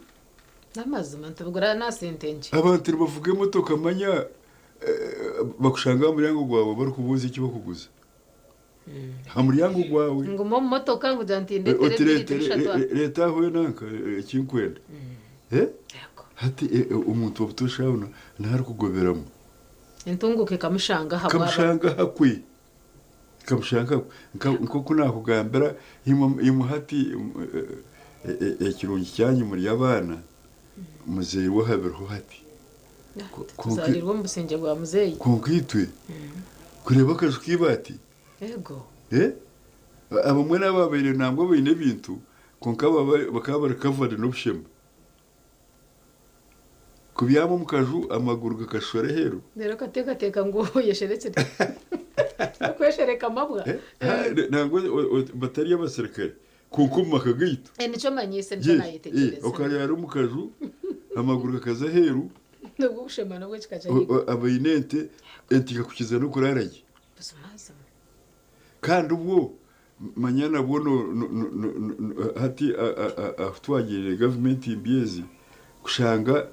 N'amazima nitubigura na sente nkye. Abantu nibavuga emotoka manya bakushanga aha muryango gwawe barikubuuza eki bakuguza. Aha muryango gwawe. Nguma omu motoka nkugira nti ndetere Oti ebiri bishatu aha. Reeta aho nanka eki nkwenda. Eh? Hati omuntu obutoosha aho niho arikugoberamu. Entunguuka ekamushanga aha bwaba. Ekamushanga hakwe. Ekamushanga hakwe. Nk'oku naakugambira imwe hati ekirungi kyanyu muri abaana muzairwe aha biriho hati. Tuzarirwe omu busingye bwa muzeeyi. Kwonka itwe kureeba akaju k'ibaati. Eh? Abamwe n'ababaire nangwa baine ebintu kwonka bakaba bari covered n'obushema. Kubyama omu kaju amaguru gakashora aheeru. Reero okateekateeka ngu oyesherekire. Okweshereka amabwa. Nangwa batari abasirikare kwonka omu maka gaitu. Nikyo manyiise nikyo naayetegyereza. Okaraara omu kaju amaguru gakaza aheeru. Nibwo obushema nabwo kikakya Abaine ente, ente ekakukiza n'okuraara gye. Buzimazima. Kandi obwo manya nabwo hati ahu twagirire gavumenti mbi ezi kushanga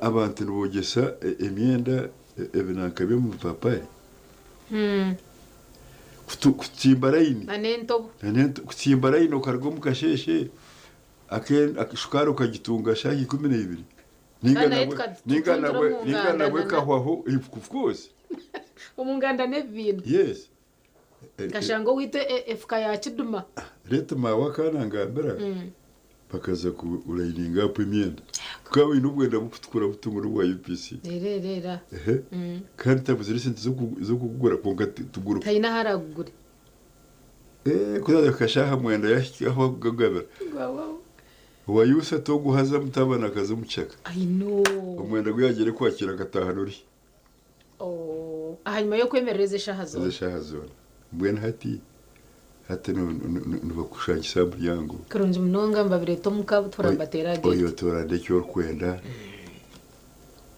abantu nibogyesa emyenda ebinanka by'omu bipapari. Kutsimba layini. Na n'entobo. Kutsimba layini okaruga omu kasheeshe shukaari okagitunga shaaha 12. Kandi nayo tukatutundira omu Ninga nganda nabwo ekahwaho, of course. Omu nganda n'ebibiina. Yes. Nkashanga owaitu efuka ya kiduma. Reeta maawe akanangambira bakaza kurayininga apu emyenda. Bukaba bwine obwenda bukutukura butunga n'obwa UPC. Reero era. Ehe. Kandi tabuzire esente z'okugura kwonka tugura. Taine ahu aragugure. Kuzaza kashaaha mwenda yahika ahu akugagabira. Wawawo. Owa Yusa toguhaza mutabani akaza omu kishaka. I know. Omwenda gu yagiire kwakira akataaha nori. Oh. Ahanyuma y'okwemerera ezi eshaaha zoona. Ezi eshaaha zoona. Mbwenu hati, hati nibakushangisa aha muryango. Kirungi munonga nibabireeta omuka butoora nibateera aha geeti. Oyotoorana eki orikwenda.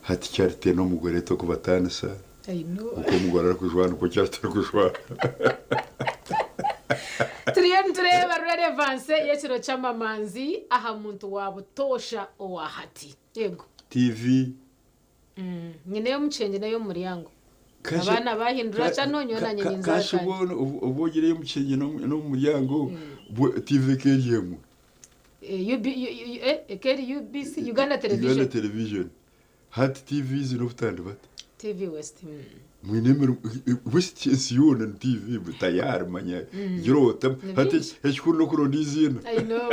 Hati Charity n'omugore tokubataanisa. I know. Oku omugore arikujwara nikwo Charity arikujwara. Turiyo nitureeba relevance y'ekiro ky'amamanzi aha muntu wa butoosha owa hati. Yego. TV. Nyine ey'omukyengye n'ey'omu muryango. Abaana bahindura channel nyowe nanye ninza Kashi ahakangye. obu ogira ey'omukyengye n'omu muryango, TV eka eri emwe. UB, eka eri UBC, Uganda Television. Uganda Television. Hati TV zine obutandi bata. TV West. Mwine emirimo, West ensi yoona ni TV tayari manya gira ota. Ni Hati bingi. ekikuru n'okuronda eiziina. I know.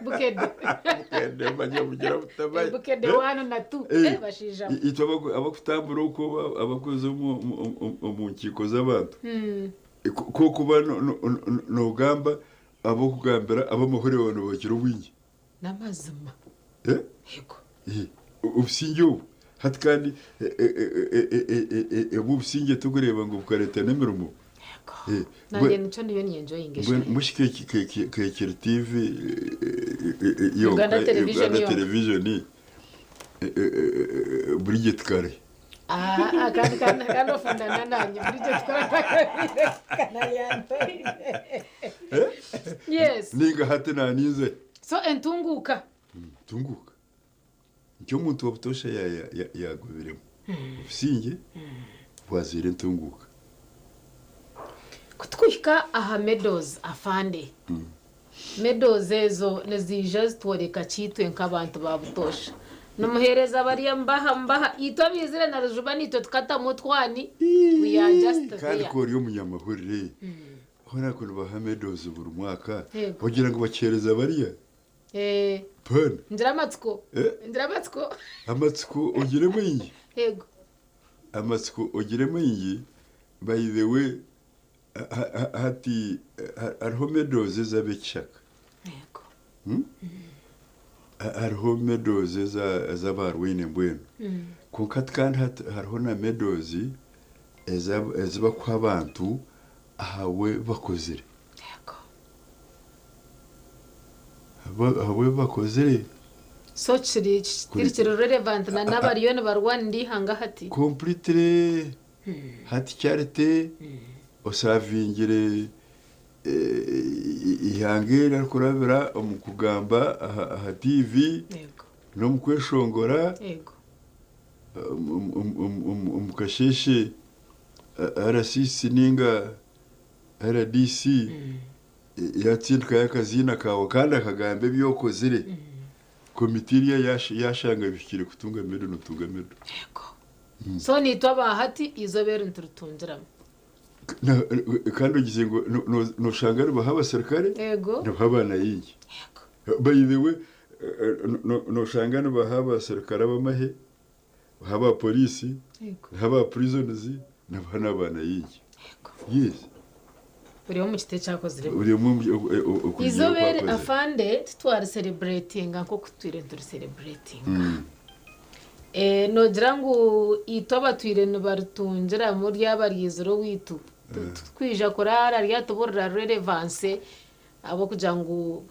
Bukedde. Bukedde manya bugira butamanya. Bukedde 1 na 2. Bashaija. Itwe abakutambura okwo abakuza omu nkiiko z'abantu. Ku okuba nogamba ab'okugambira ab'amahurire baba nibakira obwingi. N'amazima. Yego. Obusingye obu hati kandi obu obusingye turikureeba ngu bukareeta n'emirimo. Nanye nikyo ndiyo ninyenjoyinga eshaaha. Mbwenu shi kekiri TV yonka, Uganda Television Uganda yonka. Television Bridget Kare. Ah, kandi kandi kandi ofundana nanye Bridget Kare kanayantoire. Yes. Ninga hati naninze. So entunguka. Tunguka. Nikyo omuntu wa butoosha yagobiremu. Obusingye bwazaire entunguuka. Ku tukuhika aha medals afande. Medals ezo niziija zitworeka ki itwe nk'abantu ba butoosha? Nimuheereza bariya mbaha mbaha itwe abaizire na rujuba naitwe tukatamu otwani we are just Kandi there. ku ori omunyamahurire hoona ku nibaha medals buri mwaka Yego. ogira ngu bakiheereza bariya? Eh. Pana. Ngira amatsiko. Eh? Ngira amatsiko. Amatsiko ogire maingi. Yego. Amatsiko ogire maingi by the way hati hariho medals ez'ab'ekishaka. Yego. Hariho medals ez'abarwaine mbwenu. Kwonka hati kandi hariho na medals ezi bakuha abantu ahabw'ebi bakozire. Ahabw'ebi bakozire. So kiri kiri kiri relevant na n'abariyo nibarwanira eihanga hati. Completely hati Charity osavingire eihanga eri arikurabira omu kugamba aha TV n'omu kweshongora omu kasheeshe RCC ninga RDC yatsindikayo akaziina kaawe kandi akagamba ebi okozire komiti eriya yashanga bihikire kutunga medo notunga medo. So naitwe aba hati eizooba eri nituritungiramu. Kandi ogize ngu noshanga nibaha abaserukare nibaha abaana baingi. By the way noshanga nibaha abaserukare ab'amahe, baha aba poliisi, baha aba prisons, nibaha n'abaana baingi. Yes. Buri omwe omu kiti eki akoziremu. Buri omwe okugira Eizooba oku eri akozire. afande titwarisereburetinga nk'oku tutwire niturisereburetinga. Noogira ngu itwe abatwire nibaritungiramu ryaba ryizire owaitu titwija kuraara ryatuburira relevance ahabw'okugira ngu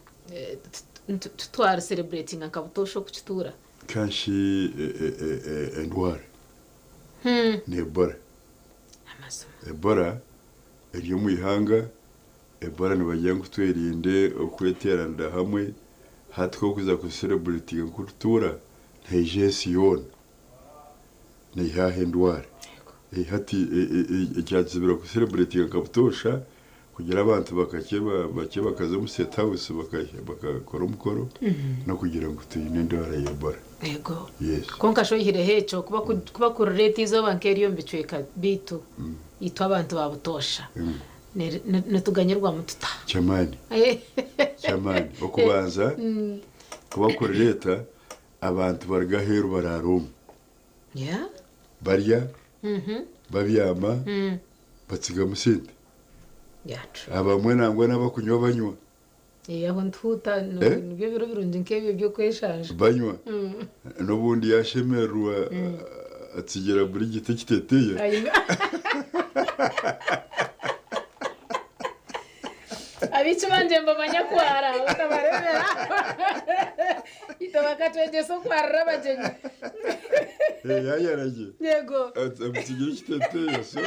titwarisereburetinga nka butoosha oku kituura. Kanshi endwara ni Ebola. Ebola eri omu ihanga, Ebola nibagira ngu twerinde okweteeranira hamwe, hati ku orikuza kusereburetinga nk'oku orikutuura, neija ensi yoona, neihaho endwara. Hati ekyatuzibira kusereburetinga nka butoosha, kugira abantu bakakye bakye bakaza omu State House bakakora omukoro, n'okugira ngu twine endwara ya Ebola. Yego. Yes. Kwonka shi oyihireho ekyo, kuba kuba kurireeta eizooba nk'eryo omu bicweka byaitu, itwe abantu ba butoosha, nituganyirwamu tuta? Ky'amaani. Ky'amaani. Okubanza, kuba kurireeta, abantu baruga aheeru baraara omu. Barya, babyama, batsigamu sente. Abamwe nangwa n'abakunywa banywa. Eh, aho nituhuuta nibyo biro birungi nk'ebyo by'okweshanja. Banywa. N'obundi yashemererwa. Atsigira Bridget ekiteteya. Abaishiki bangye nibamanya kwara otabareebera. Itwe bakatwegyesa okwarira abagyenyi. Yayara gye. Yego. Amutsigira ekiteteya so.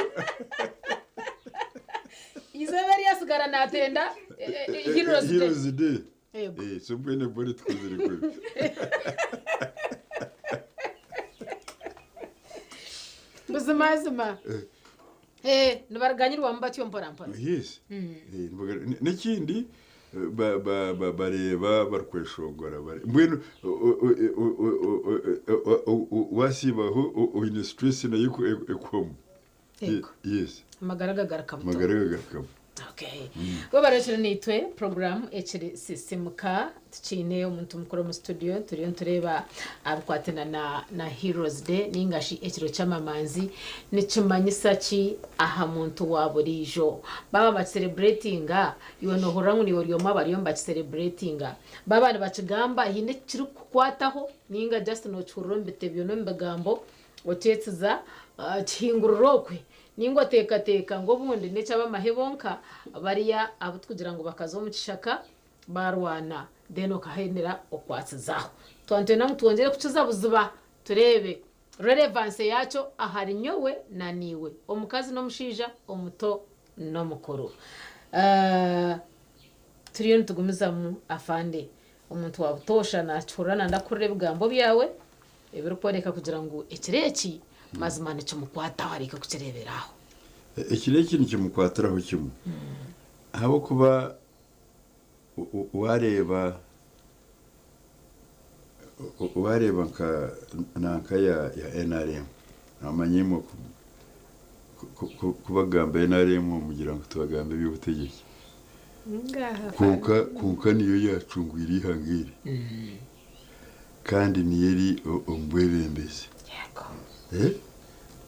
Izooba eri yasigara natenda Heroes Day. Heroes Day. Yego. So mbwenu mbone tukozire kubi. Buzimazima. Nibariganyirwamu batyo mporampora. Yes. N'ekindi bareeba barikweshongora mbwenu wasiibaho oine stress nayo ekuhwamu. Yego. Yes. Amagara gagaruka buto. Amagara gagarukamu. Okay. Webarekire naitwe program ekiri Sisimuka tukiine omuntu mukuru omu studio turiyo nitureeba abikwatina na, na Heroes Day ningashi ekiro ky'amamanzi nikimanyisa ki aha muntu wa buriijo baba bakisereburetinga iwe nohurira ngu niiwe ori omwe abariyo nibakisereburetinga baba nibakigamba haine ekirikukukwataho ninga just nokihurira omu bitebyo n'omu bigambo Okyetsiza kihingurira okwe ninga oteekateeka ngu obundi n'eky'abamahe bonka bariya abu tukugira ngu bakaza omu kishaka baarwana then okahendera okwatsizaho. Twaba nitwenda ngu twongyere kukiza buziba tureebe relevance yaakyo ahari nyowe na naiwe, omukazi n'omushaija, omuto n'omukuru. Turiyo nitugumizamu afande. Omuntu wa butoosha naakihurira nanda kuhurira ebigambo byawe. Ebirikworeka kugira ngu ekiro eki mazima nikimukwataho areke kukireebera aho. Ekiro eki nikimukwatiraho kimwe ahabw'okuba waareeba waareeba nka nanka ya nrm noomanya imwe ku bagamba nrm mugira ngu tibagamba eby'obutegyeki kwonka kwonka niyo yaacungwire eihanga eri. Kandi niyo eri omu bwebembezi.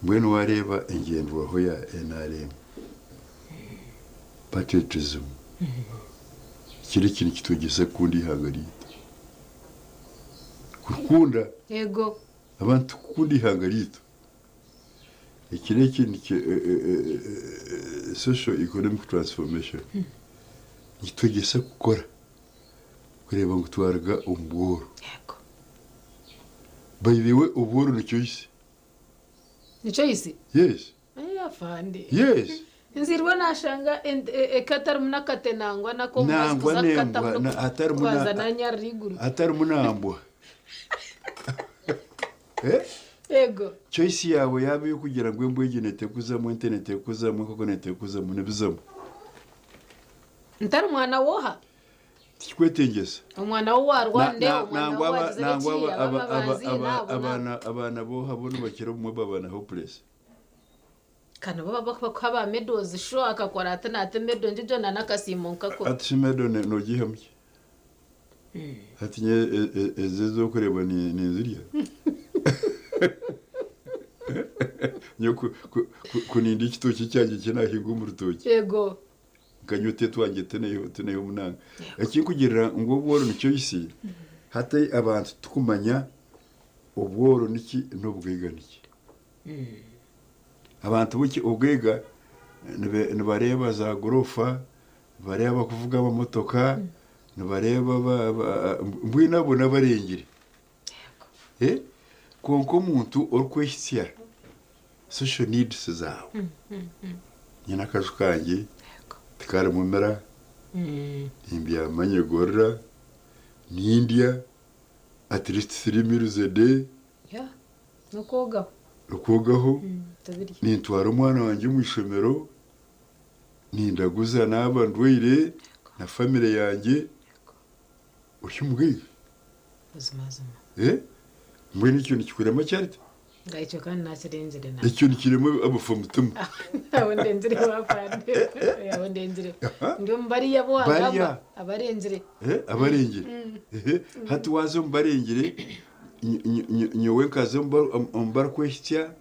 Mbwenu waareeba engyenderwaho ya nrm, patriotism, kiri ekintu kitwegyesa kukunda eihanga ryaitu. Kurikunda. Abantu kukunda eihanga ryaitu. Eki n'ekintu social economic transformation. Nikitwegyesa kukora. Kureeba ngu twaruga omu bworo. By the way, obworo ni choice. Ni choice? Yes. Ayi afande. Yes. Nzirwe nashanga eka etarimu n'akate nangwa n'ak'omubazi Nangwa kuza n'embwa, kukatamu na- hatarimu na- kubanza nanyarira eiguru. Hatarimu nambwa. Eh? Yego. Choice yaawe yaaba ey'okugira ngu embwa egi neetekuzamu, ente neetekuzamu, enkoko neetekuzamu, nibizamu. Ntari mwana w'oha? Tikikwetengyesa. Omwana w'owarwande, Na- na- omwana nangwa aba- w'owagizire nangwa ki, aba- aba- ab'amabanzi, aba- n'abo, n'abo. abaana abaana b'oha bo nibakira obumwe baba na hopeless. Ka nibo baba bakuha ba medals sho akakora ati nata emedo ngijo na n'akasiimo nkako. Ati shi medo nogiihamu ki? Hati nyowe ezi ez'okureeba ninzirya. Nyowe ku nindya ekitookye kyangye eki naahinga omu rutookye. Yego. Nkanywa ote twangye tineho munanga. Ekinkugirira ngu obworo ni choice, hati abantu titukumanya obworo niki n'obugaiga niki. Abantu bukye obugaiga nibareeba za gorofa, nibareeba abakuvuga amamotoka, nibareeba mbwenu abo n'abarengire. Kwonka omuntu orikwehitsya social needs zaawe, nyine akaju kangye tikarimu mira, nimbyama nyegorora, nindya at least 3 meals a day. Yeah. N'okwogaho. Okwogaho. Tubirya. Nintwara omwana wangye omu ishomero, nindaguza naaba ndwaire na famire yangye. Ori omugaiga. Buzimazima. Eh? Mbwenu ekyo nikikurema Charity? Nga ekyo kandi nakirengire na. Ekyo nikirema abafamutima. Aho ndengire wafande. Aho ndengire. Ndi omu bariya abu wagamba Bariya. abarengire. Eh, abarengire. Ehe, hati waaza omu barengire, nyowe nkaza omu barikwehitsya,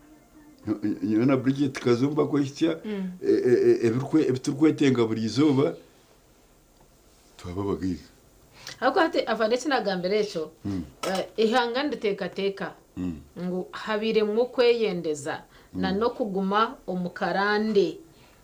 nyowe na Bridget tukaza omu barikwehitsya, ebi turikwetenga buri izooba, twaba abagaiga. Ahabw'okuba hati afande eki nagambira ekyo, eihanga niriteekateeka. Ngu habairemu okweyendeza na n'okuguma omu karande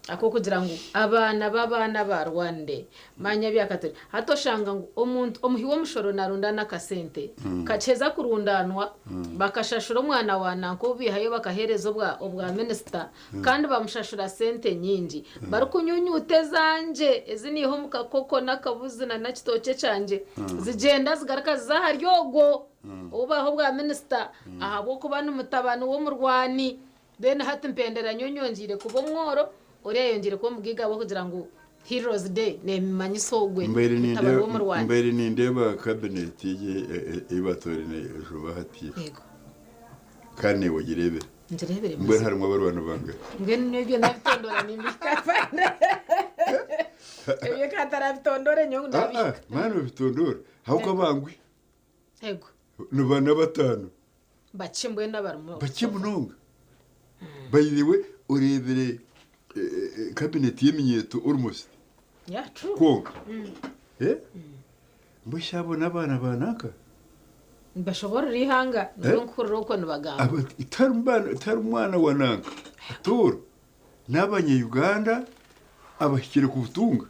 akokugira ngu abaana b'abaana barwande manya byakatari. Hati oshanga ngu omuntu omuhi w'omushoro narundana akasente kakiheza kurundanwa, bakashashura omwana wa nanka obu bihayo bakahereza obwa minisita, kandi bamushashura sente nyingi, barikunyunyuta ezangye ezi niiha omu kakoko n'akabuzi na nakitookye kyangye, zigyenda zigaruka ziza ahari ogwo obubaho bwa minisita ahabw'okuba ni mutabani w'omurwani. Then hati mpendera nyonyongiire kuba omworo, ori ayongiire kuba omugiga ahabw'okugira ngu Heroes Day nemimanyisa ogwe Mbaire mutabani w'omurwani. Mbaire nindeba cabinet ye eyibatorine ejoba hati. Kandi newe ogirebere? Ngirebere. Mbwenu harimu abarwani bangahe? Mbwenu nibyo nabitondora nimbihika, ebyo katarabitondore nyowe ndabihika. Ah, mani babitondora ahubwo abangwi ni bana batano. Bakye mbwenu abarimu. Bakye munonga. By the way, orebere cabinet y'eminyeto almost Yeah, true. Kwonka mbwesha n'abaana banaka Nibashoborera ihanga. Eh? Nkurira okwo nibagamba. Itari umwana wa nanka toro n'abanya-uganda abahikire ku butunga.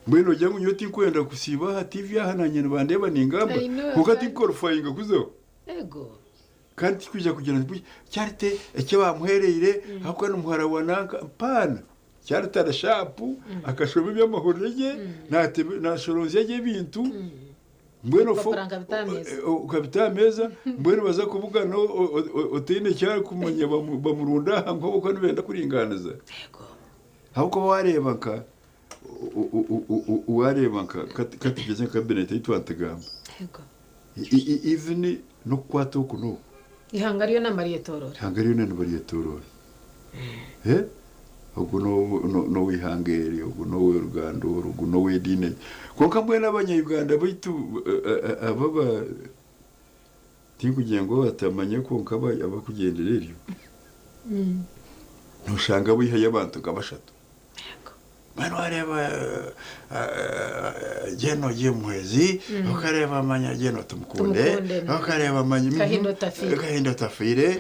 Mbwenu ogira ngu nyowe tinkwenda kusiiba aha TV aha nanye nibandeba ningamba, I know, konka tinkuqualifyinga kuzaho. Kandi tikwija kugira ngu kyarite eki bamuhereire ahabw'okuba ni muhara wa nanka. Mpaana kyarite ara sharp, akashoma eby'amahurire gye, nashorozya gye ebintu. Mbwenu Okapapura nkabita aha meeza. Ukabita aha meeza. Mbwenu baza kubugana otaine ekyarikumanya bamurunda aha nk'oku nibenda kuringaniza, ahabw'okuba wareeba nka wareba nka katugeze nka cabinet ei twatugamba, even n'okukwata oku n'oku. Ihanga ryo nambaryetorora. Ihanga ryona nibaryetorora. Ogu n'ow'ihanga eri, ogu n'ow'oruganda oru, ogu n'ow'ediini egi. Konka mbwenu abanya-Uganda baitu ababa tinkugira ngu batamanya, konka abakugyendera eryo noshanga bihayo abantu nka bashatu. Mbwenu wareeba Geno Muhwezi, okareba manya Geno Tumukunde, Tumukunde, okareba manya Kahinda Otafiire. Kahinda Otafiire,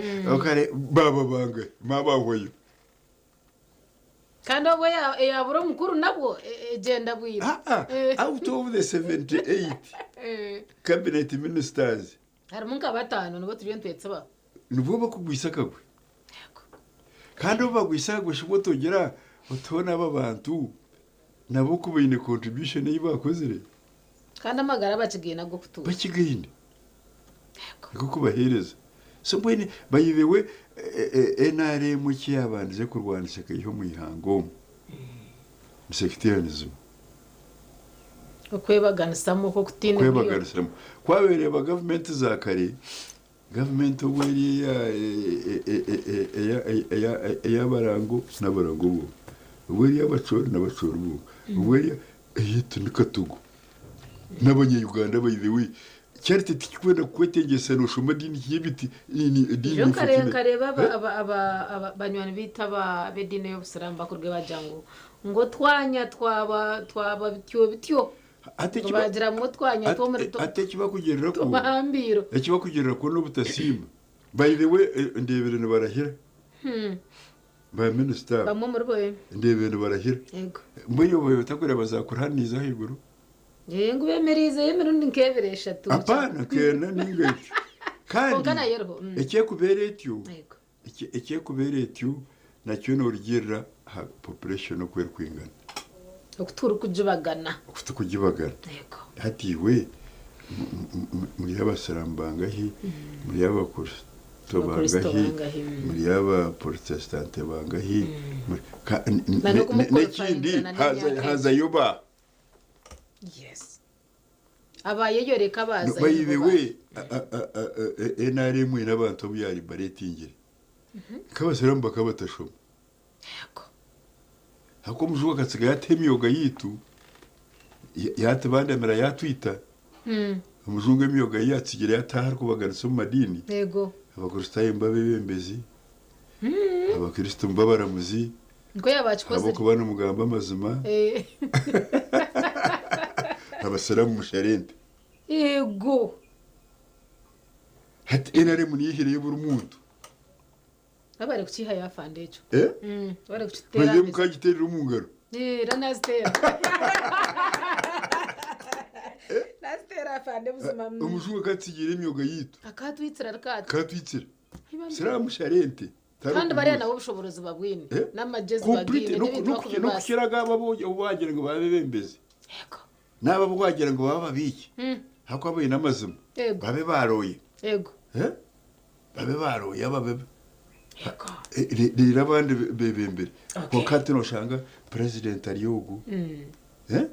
baba bange mabahweyo. Kandi obwo eyabura omukuru nabwo egyenda bwire. Out of the 78 cabinet ministers, harimu nka batano nibo turiyo nitwetsibaho. Nibwo bakugwisa akagwe. Kandi obu bagwisa akagwe, shibwo togira otubona aba bantu nabo ku baine contribution ei bakozire. Kandi amagara bakigaine ag'okutuura. Bakigaine niko kubaheereza. So mbwenu by the way, NRM eki yabandize kurwanisa ekaiha omu ihanga omu ni sectarianism. Okwebaganisamu okw'okutiina. Kwebaganisiramu kwabeereba gavumenti za kare, gavumenti obwo eri ey'abarango n'abarango bo, obwo eri ey'abacori n'abacori bo, obwo eri eyitu ni katugu n'abanya-Uganda. By the way, kyari tikikwenda kukwetengyesa noshoma ediini y'ebiti ediini. Ejo nkareba banywani bitu ab'ediini y'obusiraamu bakurwe bagira ngo twanya twaba bityo bityo. Ate ngo bagira ngo twanya twomuri ate ekibakugerera ku tubahambiro. Ekibakugerera ku n'obutasiima. By the way, ndebere nibarahira ba minisita. Bamwe muri bo. Ndebere nibarahira. Mbwenu obu batakureba bazakurahaniza ahaiguru. Ngo bemerize emirundi nk'ebiri eshatu. Apana kena ninga ekyo kandi Konka nayeruho. Ekyekubeera etyo ekyekubeera etyo nakyo norugirira aha population oku erikwingana. Okutura kugibagana. Okutukugibagana. Hati iwe muri abasiramu bangahi, muri abakristo Abakristo bangahi, bangahi, muri abaprotestante bangahi, Na n'ekindi n'okumuqualifyinga n'emyaka. Hazayo ba Abayeyoreka baza. By the way, NRM ine abantu obu yaribaretingire nk'abasiramu bakaba batashoma, hako omujungu akasiga yata emyoga yitu yatubandamira yatwita. Omujungu emyoga ye yatsigire yataha arikubaganisa omu madiini. Abakristaayo mbabebembezi, abakristo mbabaramuzi. Niko yabakikozire. Ahabwokuba nimugamba amazima. Abasiramu musharente. Hati NRM niyo eihireyo buri muntu. Webare kukihayo afande ekyo. Eh? Webare kukiteera. Manya mukagiteerera omu ngaro. Eh, era naziteera. Naziteera afande buzima. Omujungu akatutsigira emyoga yaitu. Akatwitsira rikati. Akatwitsira. Siramushara ente. Kandi bariya nabo obushoborozi babwine. Eh? N'amagyezi Complete, bagiine n'ebintu bakubibaasa. n'okukira agabo abu wagira ngu babe bebembezi. N'abo abu wagira ngu babe ababiiki. Ahakuba baine amazima. Yego. Babe baroye. Yego. Eh? Babe baroye babe. Reero abandi bebembere. Kwonka hati noshanga president ari ogu. Eh?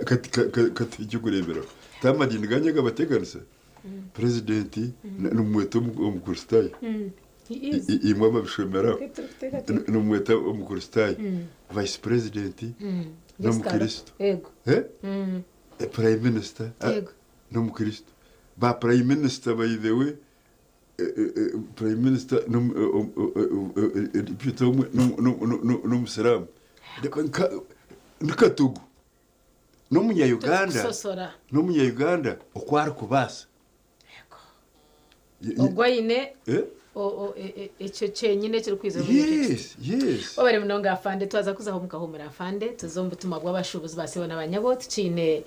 Kati kati ekyokureeberaho. Ti amadiini gangye gabateganisa. President nimumweta omukristaayo. Imwe ababishomeraho. Nimumweta omukristaayo. Vice president n'omukristo. Yego. Eh? Prime minister n'omukristo. Ba prime minister by the way, prime minister deputy omwe n'omusiraamu. Nikatugu. N'omunya-Uganda Tukusosora. n'omunya-Uganda oku arikubaasa. Ogwo aine Eh? ekyo kyenyine ekirikwiza omu ekyo Yes, yes. Wabare munonga afande twaza kuzaho mukahumura afande tuze omu butumwa bw'abashuubuzi ba sebo n'abanyabo tukiine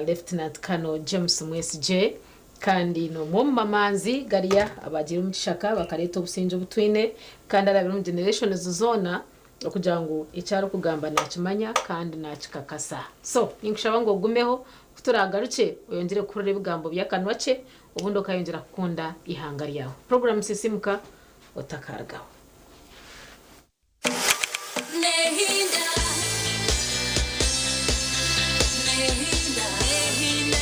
Lieutenant Colonel James Mwesigye kandi n'omwe omu mamanzi gariya abagiire omu kishaka bakareeta obusingye obu twine kandi arabire omu generations zoona okugira ngu eki arikugamba nakimanya kandi nakikakasa. So ninkushaba ngu ogumeho ku turaagarukye oyongyere kuhurira ebigambo by'akanwa kye obundi okayongyera kukunda eihanga ryawe. Puroguraamu Sisiimuka otakarugaho. Nehinda. Nehinda. Nehinda,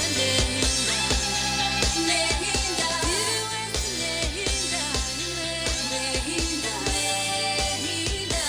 nehinda. Nehinda. Nehinda. Nehinda. Nehinda.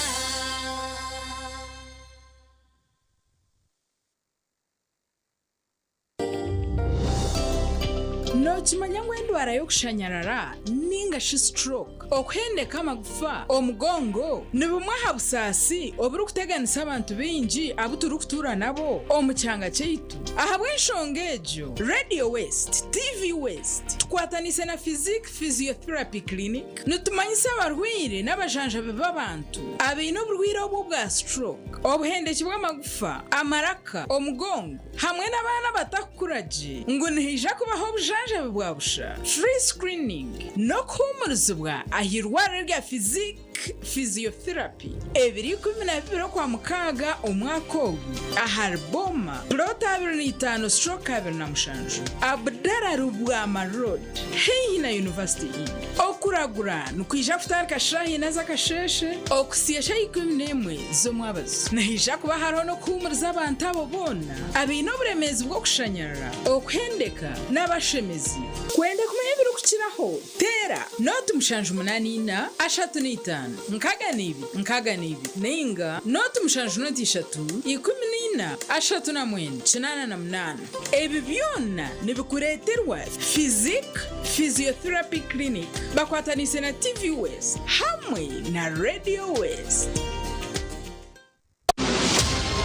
Nookimanya ngu endwara y'okushanyarara nainga shi stroke, okuhendeka amagufa, omugongo ni bumwe aha busaasi oburikuteganisa abantu baingi abu turikutuura nabo omu kyanga kyaitu? Ahabw'enshonga egyo, Radio West, TV West, tukwataniise na Physique Physiotherapy Clinic nitumanyisa abarwaire n'abajanjabi b'abantu abaine oburwaire obu obwa stroke, obuhendeki bw'amagufa, amaraka, omugongo hamwe n'abaana abatakukura gye ngu nihaija kubaho obujanjabi bwa busha, free screening, n'okuhuumurizibwa aha irwariro rya Physique Physiotherapy ebiri 12 Okwamukaaga omwaka ogu ahari Boma, Plot 25/27, Abdallah Lubwama Road, haihi na University Inn. Okuragura nikwija kutandika shaaha ina z'akasheeshe okuhitsya shaaha 11 z'omwabazyo. Nihaija kuba hariho n'okuhuumuriza abantu abo boona abaine oburemeezi bw'okushanyarara, okuhendeka n'abashemezi. Kwenda kumanya ebirikukiraho, teera nooti 784 35 62 62 nainga nooti 7 nooti 3 14 39 88. Ebi byona nibikureeterwa Physique Physiotherapy Clinic bakwataniise na TV West hamwe na Radio West.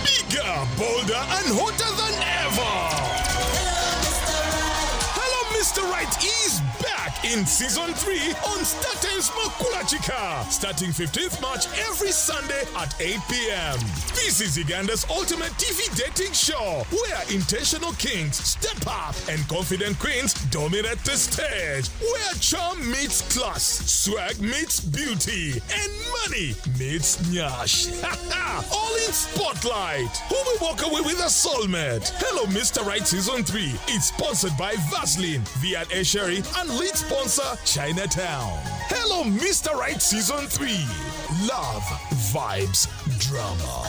Bigger, bolder, and hotter than ever! Hello, Mr. Right is back in season 3 on StarTimes Makulachika, starting 15th March every Sunday at 8 p.m. This is Uganda's ultimate TV dating show where intentional kings step up and confident queens dominate the stage, where charm meets class, swag meets beauty, and money meets nyash. All in spotlight. Who will walk away with a soulmate? Hello, Mr. Right Season 3. It's sponsored by Vaseline, V&A Sherry, and lead sponsor Chinatown. Hello, Mr. Right Season 3. Love, vibes, drama.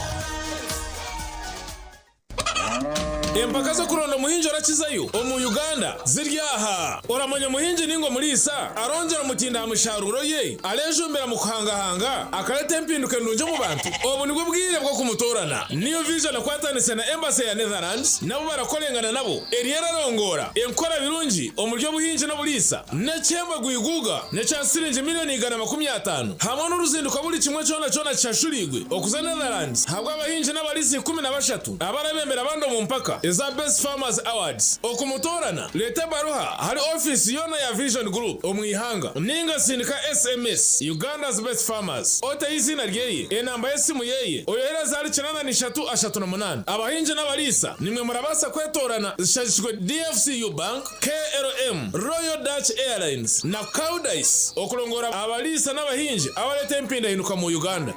Empaka z'okuronda omuhingi orakizayo omu Uganda ziri aha. Oramanya omuhingi ninga omuriisa arongyera omutindo aha misharuuro ye, arejumbira mu kuhangahanga akareta empinduka endungi omu bantu? Obu nibwo bwire bw'okumutoorana. New Vision ekwatanise na Embassy ya Netherlands nabo barakorengana nabo eriyo erarongoora enkora birungi omuri obuhingi n'oburiisa n'ekihembo gwiguga n'ekya siringi milioni 150 hamwe n'oruzinduko buri kimwe kyona kyona kishashuriirwe okuza Netherlands ahabw'abahingi n'abariisa 13 abarabembera abandi omu mpaka. eza Best Farmers Awards. Okumutoorana, reeta ebaruha ahari ofiisi yoona ya Vision Group omu ihanga ninga sindika SMS Uganda's Best Farmers oteho eiziina ryeye, enamba y'esimu yeye, oyohereze ahari 83 38. Abahingi n'abariisa nimwe murabaasa kwetoorana zishagikirwe DFCU Bank, KLM, Royal Dutch Airlines na Koudijs okurongoora abariisa n'abahingi abareeta empindahinduka mu Uganda.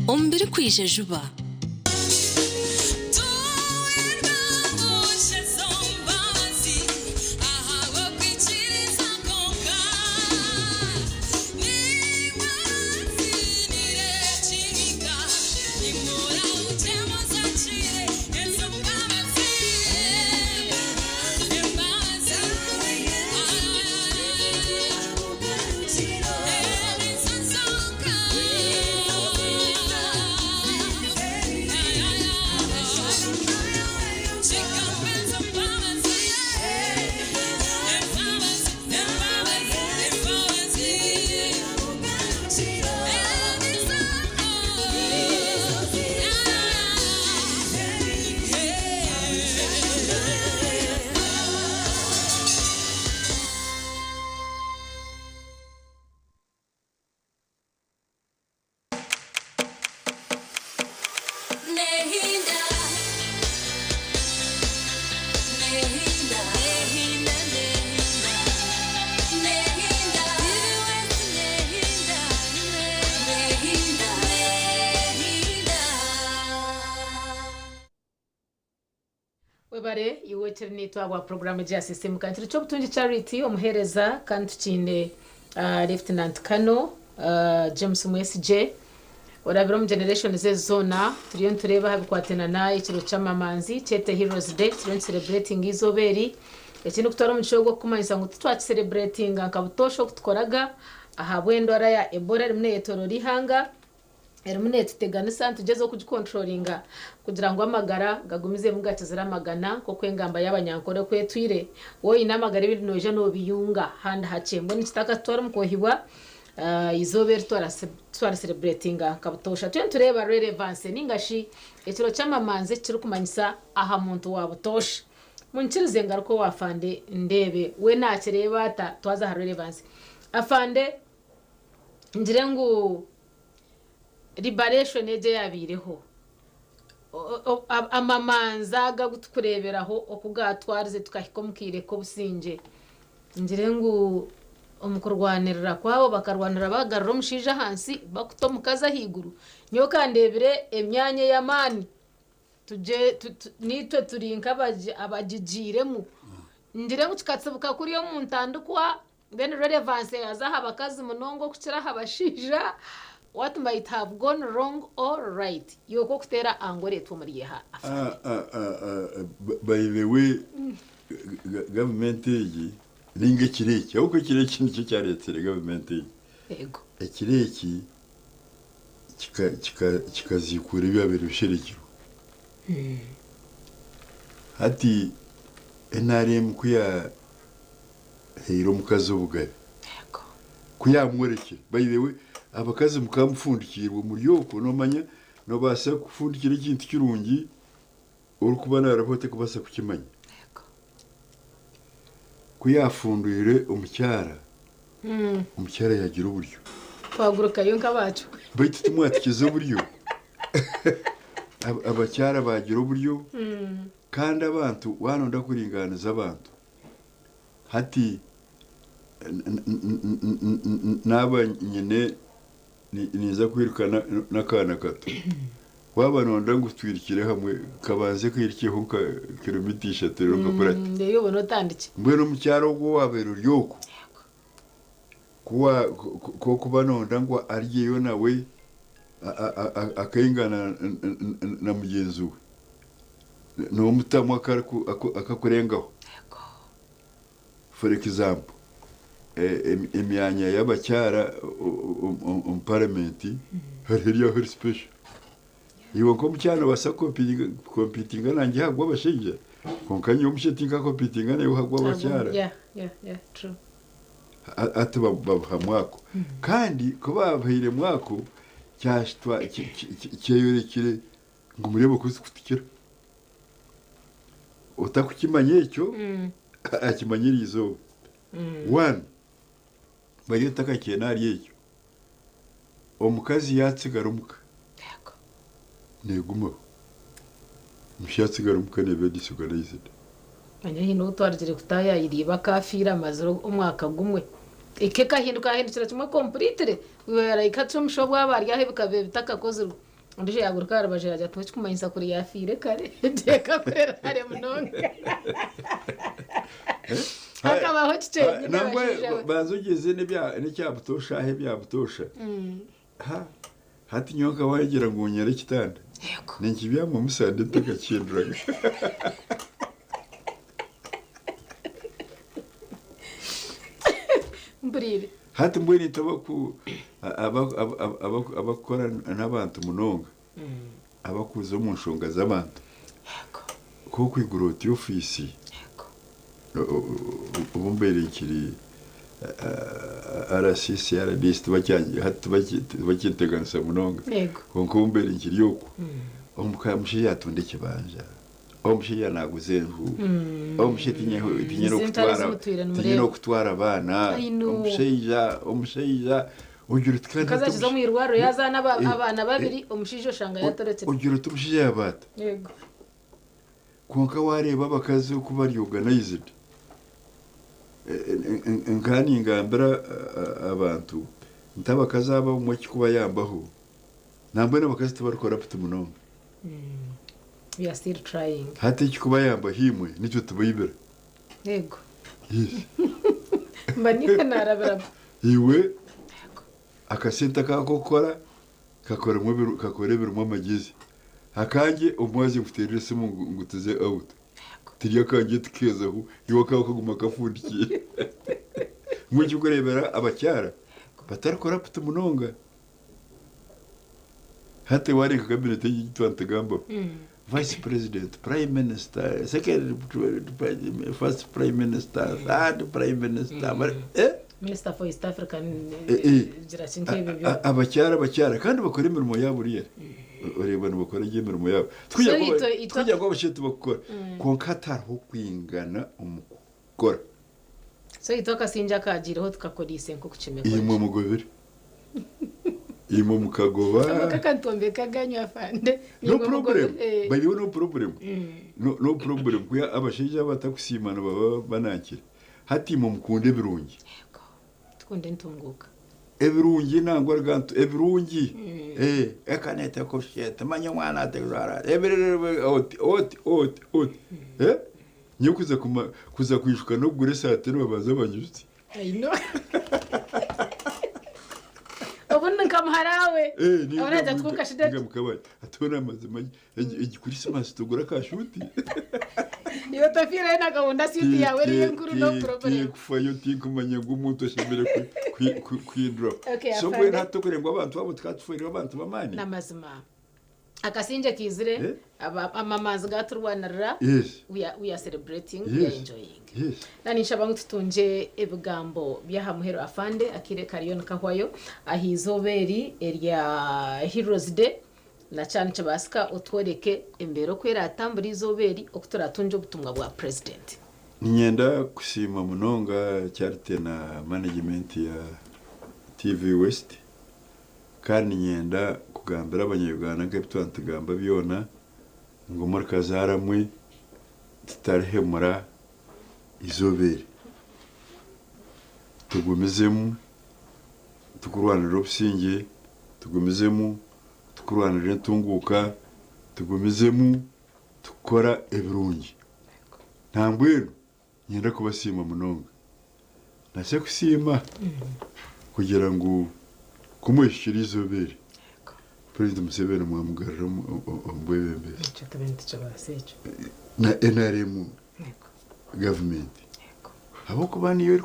Omu birikwija juba. Webare iwe okiri naitwe ahabwa puroguraamu egi ya Sisiimuka. Nikiro ky'obutungi Charity omuheereza kandi tukiine Lieutenant Colonel James Mwesigye orabire omu generations ezi zoona. Turiyo nitureeba aha bikwatine na ekiro ky'amamanzi kyete Heroes Day turiyo nitusereburetinga eizooba eri. Eki nikutwara omugisha ogu okukumanyisa ngu titwakisereburetinga nka butoosha oku tukoraga ahabw'endwara ya Ebola erimu neyetooroora eihanga. Erimu netuteganisa nitugyezaho kugikonturoringa kugira ngu amagara gagumizemu gakizire amagana nk'oku engamba y'Abanyankore oku etwire. Waaba oine amagara ebindi noija nobiyunga handi hakye. Mbwenu kitakatutwara omu kwohibwa, eizooba eri twarisereburetinga nka butoosha. Turiyo nitureeba relevance ninga shi ekiro ky'amamanzi eki kirikumanyisa aha muntu wa butoosha. Munyikirize ngaruke owa Afande ndeebe we nakireeba ata twaza aha relevance. Afande ngire ngu Liberation egyo eyabaireho, amamanzi ago agu turikureeberaho oku gaatwarize tukahika omu kaire k'obusingye, ngire ngu omu kurwanirira kwabo bakarwanirira baagarura omushaija ahansi bakuta omukazi ahaiguru. Nyowe ka ndeebire emyanya ey'amaani Tugye, naitwe turi nk'abagigiiremu. Ngire ngu kikatsibuka kuriya omu ntandikwa, then relevance yaaza aha bakazi munonga okukira aha bashaija. What might have gone wrong or right? Iwe ku orikuteera ango oreetwa omuri eha Ah, ah, ah, ah, by the way, gavumenti egi ninga ekiro eki, ahabw'okuba ekiro eki nikyo kyareetsire gavumenti egi. Yego. Ekiro eki kikaziikuura ebyabaire bisherekirwe. Hati nrm ku yaahaire omukazi obugabe, ku yaamworekire, by the way abakazi mukaba mufundikiirwe muri okwo noomanya noobaasa kufundikira ekintu kirungi orikuba naarabaho otarikubaasa kukimanya. Ku yaafundwire omukyara, omukyara yaagira oburyo. Twagurukayo nk'abaacwe. Baitu timwatukiza oburyo. Abakyara baagira oburyo kandi abantu waanonda kuringaaniza abantu hati naaba nyine Ninza kwiruka n'akaana kato. Waaba nooyenda ngu twirukire hamwe, kabanze kairukeho nka kilomita ishatu reero nkakurate. Reero obone otandikye. Mbwenu omukyara ogwo owaabaire ori okwo, ku orikuba nooyenda ngu aryeyo nawe akaingana na mugyenzi we, noomutamu akakurengaho. For example, emyanya y'abakyara omu paramenti hariho eri aho eri special. Iwe nk'omukyara noobaasa kukompitinga nangye aha gw'abashaija kwonka nyowe omushaija tinkakompitinga naiwe aha gw'abakyara. Hati babuha mwako. Kandi ku baabuhaire mwako kyeyorekire. Ngu muri abakozi kutukira. Otakukimanya ekyo, akimanye eri izooba. One, bari otakakyena ahari ekyo, omukazi yaatsigara omuka, neegumaho. Omushaija yaatsigara omuka neeba disorganized. Manya haine ou twarugire kutaayaayira iba akaafiire amazire omwaka gumwe. Eka ekahinduka yaahindukira kimwe completely. Iba yaraika ati omushaho bwaba ari aho bikaba bitakakozirwe. Ondiijo yaaguruka aha rubaju yaagira ati ekikumanyisa kuri yaafiire kare teeka kurera hare munonga. Hakabaho kikye Nangwa banza ogyeze n'ekya butoosha aha ebya butoosha. Ha hati nyowe nkaba wagira ngu nyare ekitanda. Ninkibyamamu sande ntakakihinduraga. Mpuriire. Hati mbwenu itwe abakukora n'abantu munonga, abakuza omu nshonga z'abantu, ku okwigura oti ofiisi, obu mbaire nkiri RCC, RDC hati tibakyenteganisa munonga, kwonka obu mbaire nkiri okwo, omushaija yatunda ekibanja. Omushaija naaguza enju, omushaija tiinyine okutwara abaana, omushaija, omushaija ogira oti kandi Omukazi akiza omu irwariro yazaana abaana babiri, omushaija oshanga yatorokire. Ogira oti omushaija yaaba ata? Kwonka waareeba abakazi oku bari organized, nkaba ningambira abantu nti abakazi aba obumwe ekirikubayambaho, nambwenu abakazi tibari corrupt munonga. We are still trying. Hati ekikubayamba imwe nikyo tubaibira. Yego. Yes. Mba niiwe naarabiramu. Iwe akasente aku akokukora kakoremu kakora ebirimu amagyezi. Akangye omwazyo nkuteerera esimu ngu ngu tuze out. Tiri akangye tikeezaho iwe akaawe kaguma kafundikiire. Mbwenu ekirikureebera abakyara batari corrupt munonga. Hati wareeba nka cabinet egi ei twaba nitugambaho, vice president, prime minister, second first prime minister, third prime minister, eh? Minister for East African gira ki nk'ebyo byona. Abakyara abakyara kandi bakora emirimo yaabo really. Oreeba nibakora gye emirimo yaabo. Tikugira ngu abashaija tibakukora kwonka hatariho kwingana omu kukora. So itwe akasingye akaagiireho tukakoreise nk'oku kimekore. Imwe mugobire. Imwe mukagoba. Akantombe kaganywa afande. No problem. By the way, no problem. No, no problem. Kuya abashaija abatakusiima nibaba banankire. Hati imwe mukunde ebirungi. Tukunde entunguuka. Ebirungi nangwa ruga ntu ebirungi. Eh, eka netekosheta manya omwana atekujwara. Ebirere oti oti oti oti. Eh? Nyowe kuza kuma kuza kwijuka n'okugura esaati nibabanza banyijutse. I know. Obundi nka muhara we. Eh, ni Abona ajya twuka shida. Nga mukabari. Atona amazima egi Christmas tugura akashuti. Iyo tafira ina gahunda suit yawe ariyo nkuru no problem. Tikufayo tikumanya ngu omuntu ashemereire kwindura. Okay, So afande. mbwenu hati tokureba ngu abantu abo tukatuferire abantu b'amaani. Namazima. Akasingye kaizire, Eh? amamanzi gaturwanirira. Yes. We are celebrating, we are Yes. enjoying. Yes. Na ninshaba ngu tutungye ebigambo by'aha muheru afande akaire kariyo nikahwayo aha izooba eri erya Heroes Day na kyaba nikibaasika otworeke embeera oku eratambura eizooba eri oku turatungye obutumwa bwa president. Niinyenda kusiima munonga Charity na management ya TV West kandi niinyenda kugambira abanya-Uganda nk'ebi twaba nitugamba byona ngu murikazaara mwe tutarihemura eizooba eri. Tugumizemu tukurwanirira obusingye, tugumizemu tukurwanirira entunguuka, tugumizemu tukukora ebirungi. Nambwenu niinyenda kubasiima munonga. Nase kusiima kugira ngu ku mwehikire eizooba eri, Purezidenti Museveni mwamugarura omu bwebembezi. Ekyo tube nitukibaasa ekyo. Na NRM gavumenti. Ahabw'okuba niyo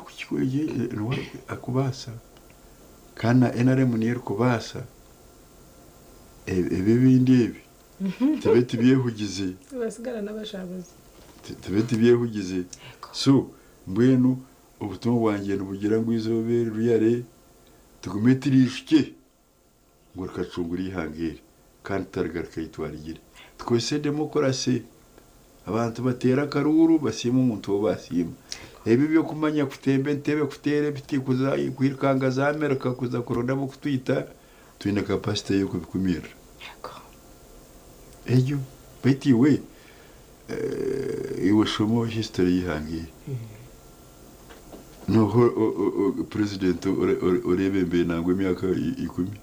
niwe arikubaasa kandi na NRM niyo erikubaasa ebi ebindi ebi tube tubyehugize. Nibasigara n'abashabuzi. Tube tubyehugize. So mbwenu obutumwa bwangye nibugira ngu eizooba eri ruyare tugume turiijukye ngu rikacungura eihanga eri kandi tutarigaruka ei twarugire. Tukozese demokurasi abantu bateere akaruuru basiime omuntu ou basiima. Ebi eby'okumanya kutemba entebe, kuteera ebiti, kuza kwirukanga za America kuza kuronda ab'okutwita, twine capacity y'okubikumirira. Egyo beitu iwe iwe shoma history y'eihanga eri. Nooha president oreebembeire nangwa emyaka ikumi?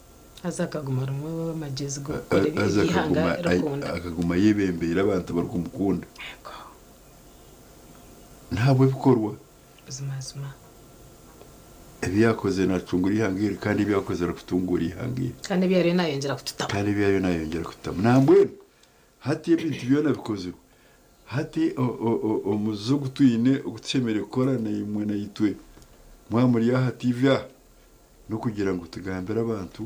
Haza akaguma ari omwe w'amagyezi g'okukora ebi Haza eihanga akaguma rikunda. akaguma ayebembeire abantu barikumukunda. N'ahabw'ebikorwa. Buzimazima. Ebi yakozire naacungura eihanga eri kandi ebi yakozire arikutunguura eihanga eri. Kandi ebi ariyo naayongyera kututamu. Kandi ebi ariyo naayongyera kututamu. Nambwenu hati ebintu byona bikozirwe. Hati omuze ogu twine ogu tushemereire kukora naimwe naitwe mwaba muri aha TV aha n'okugira ngu tugambire abantu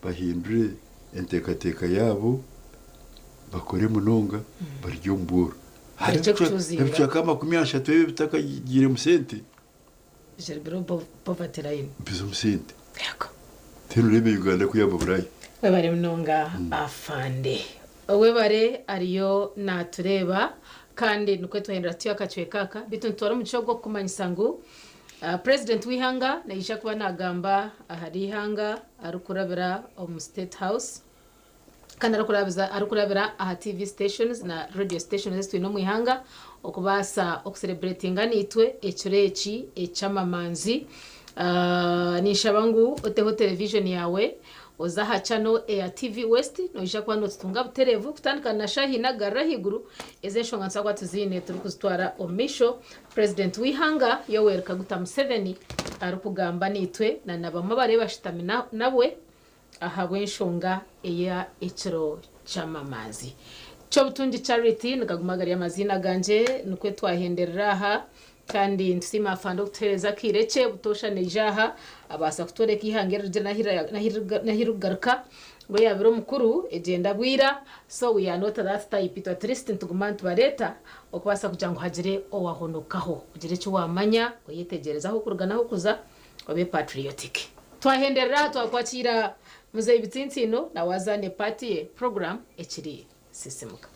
bahindure enteekateeka yaabo bakore munonga barye omu bworo. Hariho Barekye kucuzinga. ebicweka 30 ebi ebitakagiiremu sente Biri below poverty line. biza omu sente. Mbwenu oreebe Uganda ku yaaba Buraaya. Webare munonga Afande. Webare ariyo natureeba kandi nikwo twahindura tutyo akacweka aka beitu nitutwara omugisha ogu okukumanyisa ngu President w'eihanga naija kuba nagamba ahari eihanga arikurabira omu State House kandi arikurabira aha TV stations na radio stations ezi twine omu ihanga okubaasa okusereburetinga naitwe ekiro eki eky'amamanzi. Ninshaba ngu oteho television yaawe oze aha channel eya TV West noija kuba notutunga butereevu kutandika na shaaha ina kugarura ahaiguru. Ezi enshonga nituza kuba tuziine turikuzitwara omu maisho. President w'eihanga Yoweri Kaguta Museveni arikugamba naitwe na na bamwe abariyo bashutami nabwe ahabw'enshonga eya ekiro ky'amamazi. Kyobutungi Charity nigaguma gari amaziina gangye nikwo twahenderera aha kandi nitusiima Afande okutuheereza akaire kye butoosha naija aha abaasa kutworeka eihanga erirugire n'ahu ririkugaruka ngu eyaabire omukuru egyenda bwira so we are not that type itwe at least nituguma nitubareeta okubaasa kugira ngu hagire owahonokaho ogire eki waamanya oyetegyereze ah'okuruga n'ah'okuza obe patriotic. Twahenderera aha twakwakiira Muzeeyi Bitsintsiino nawe azaane part ye program ekiri Sisimuka.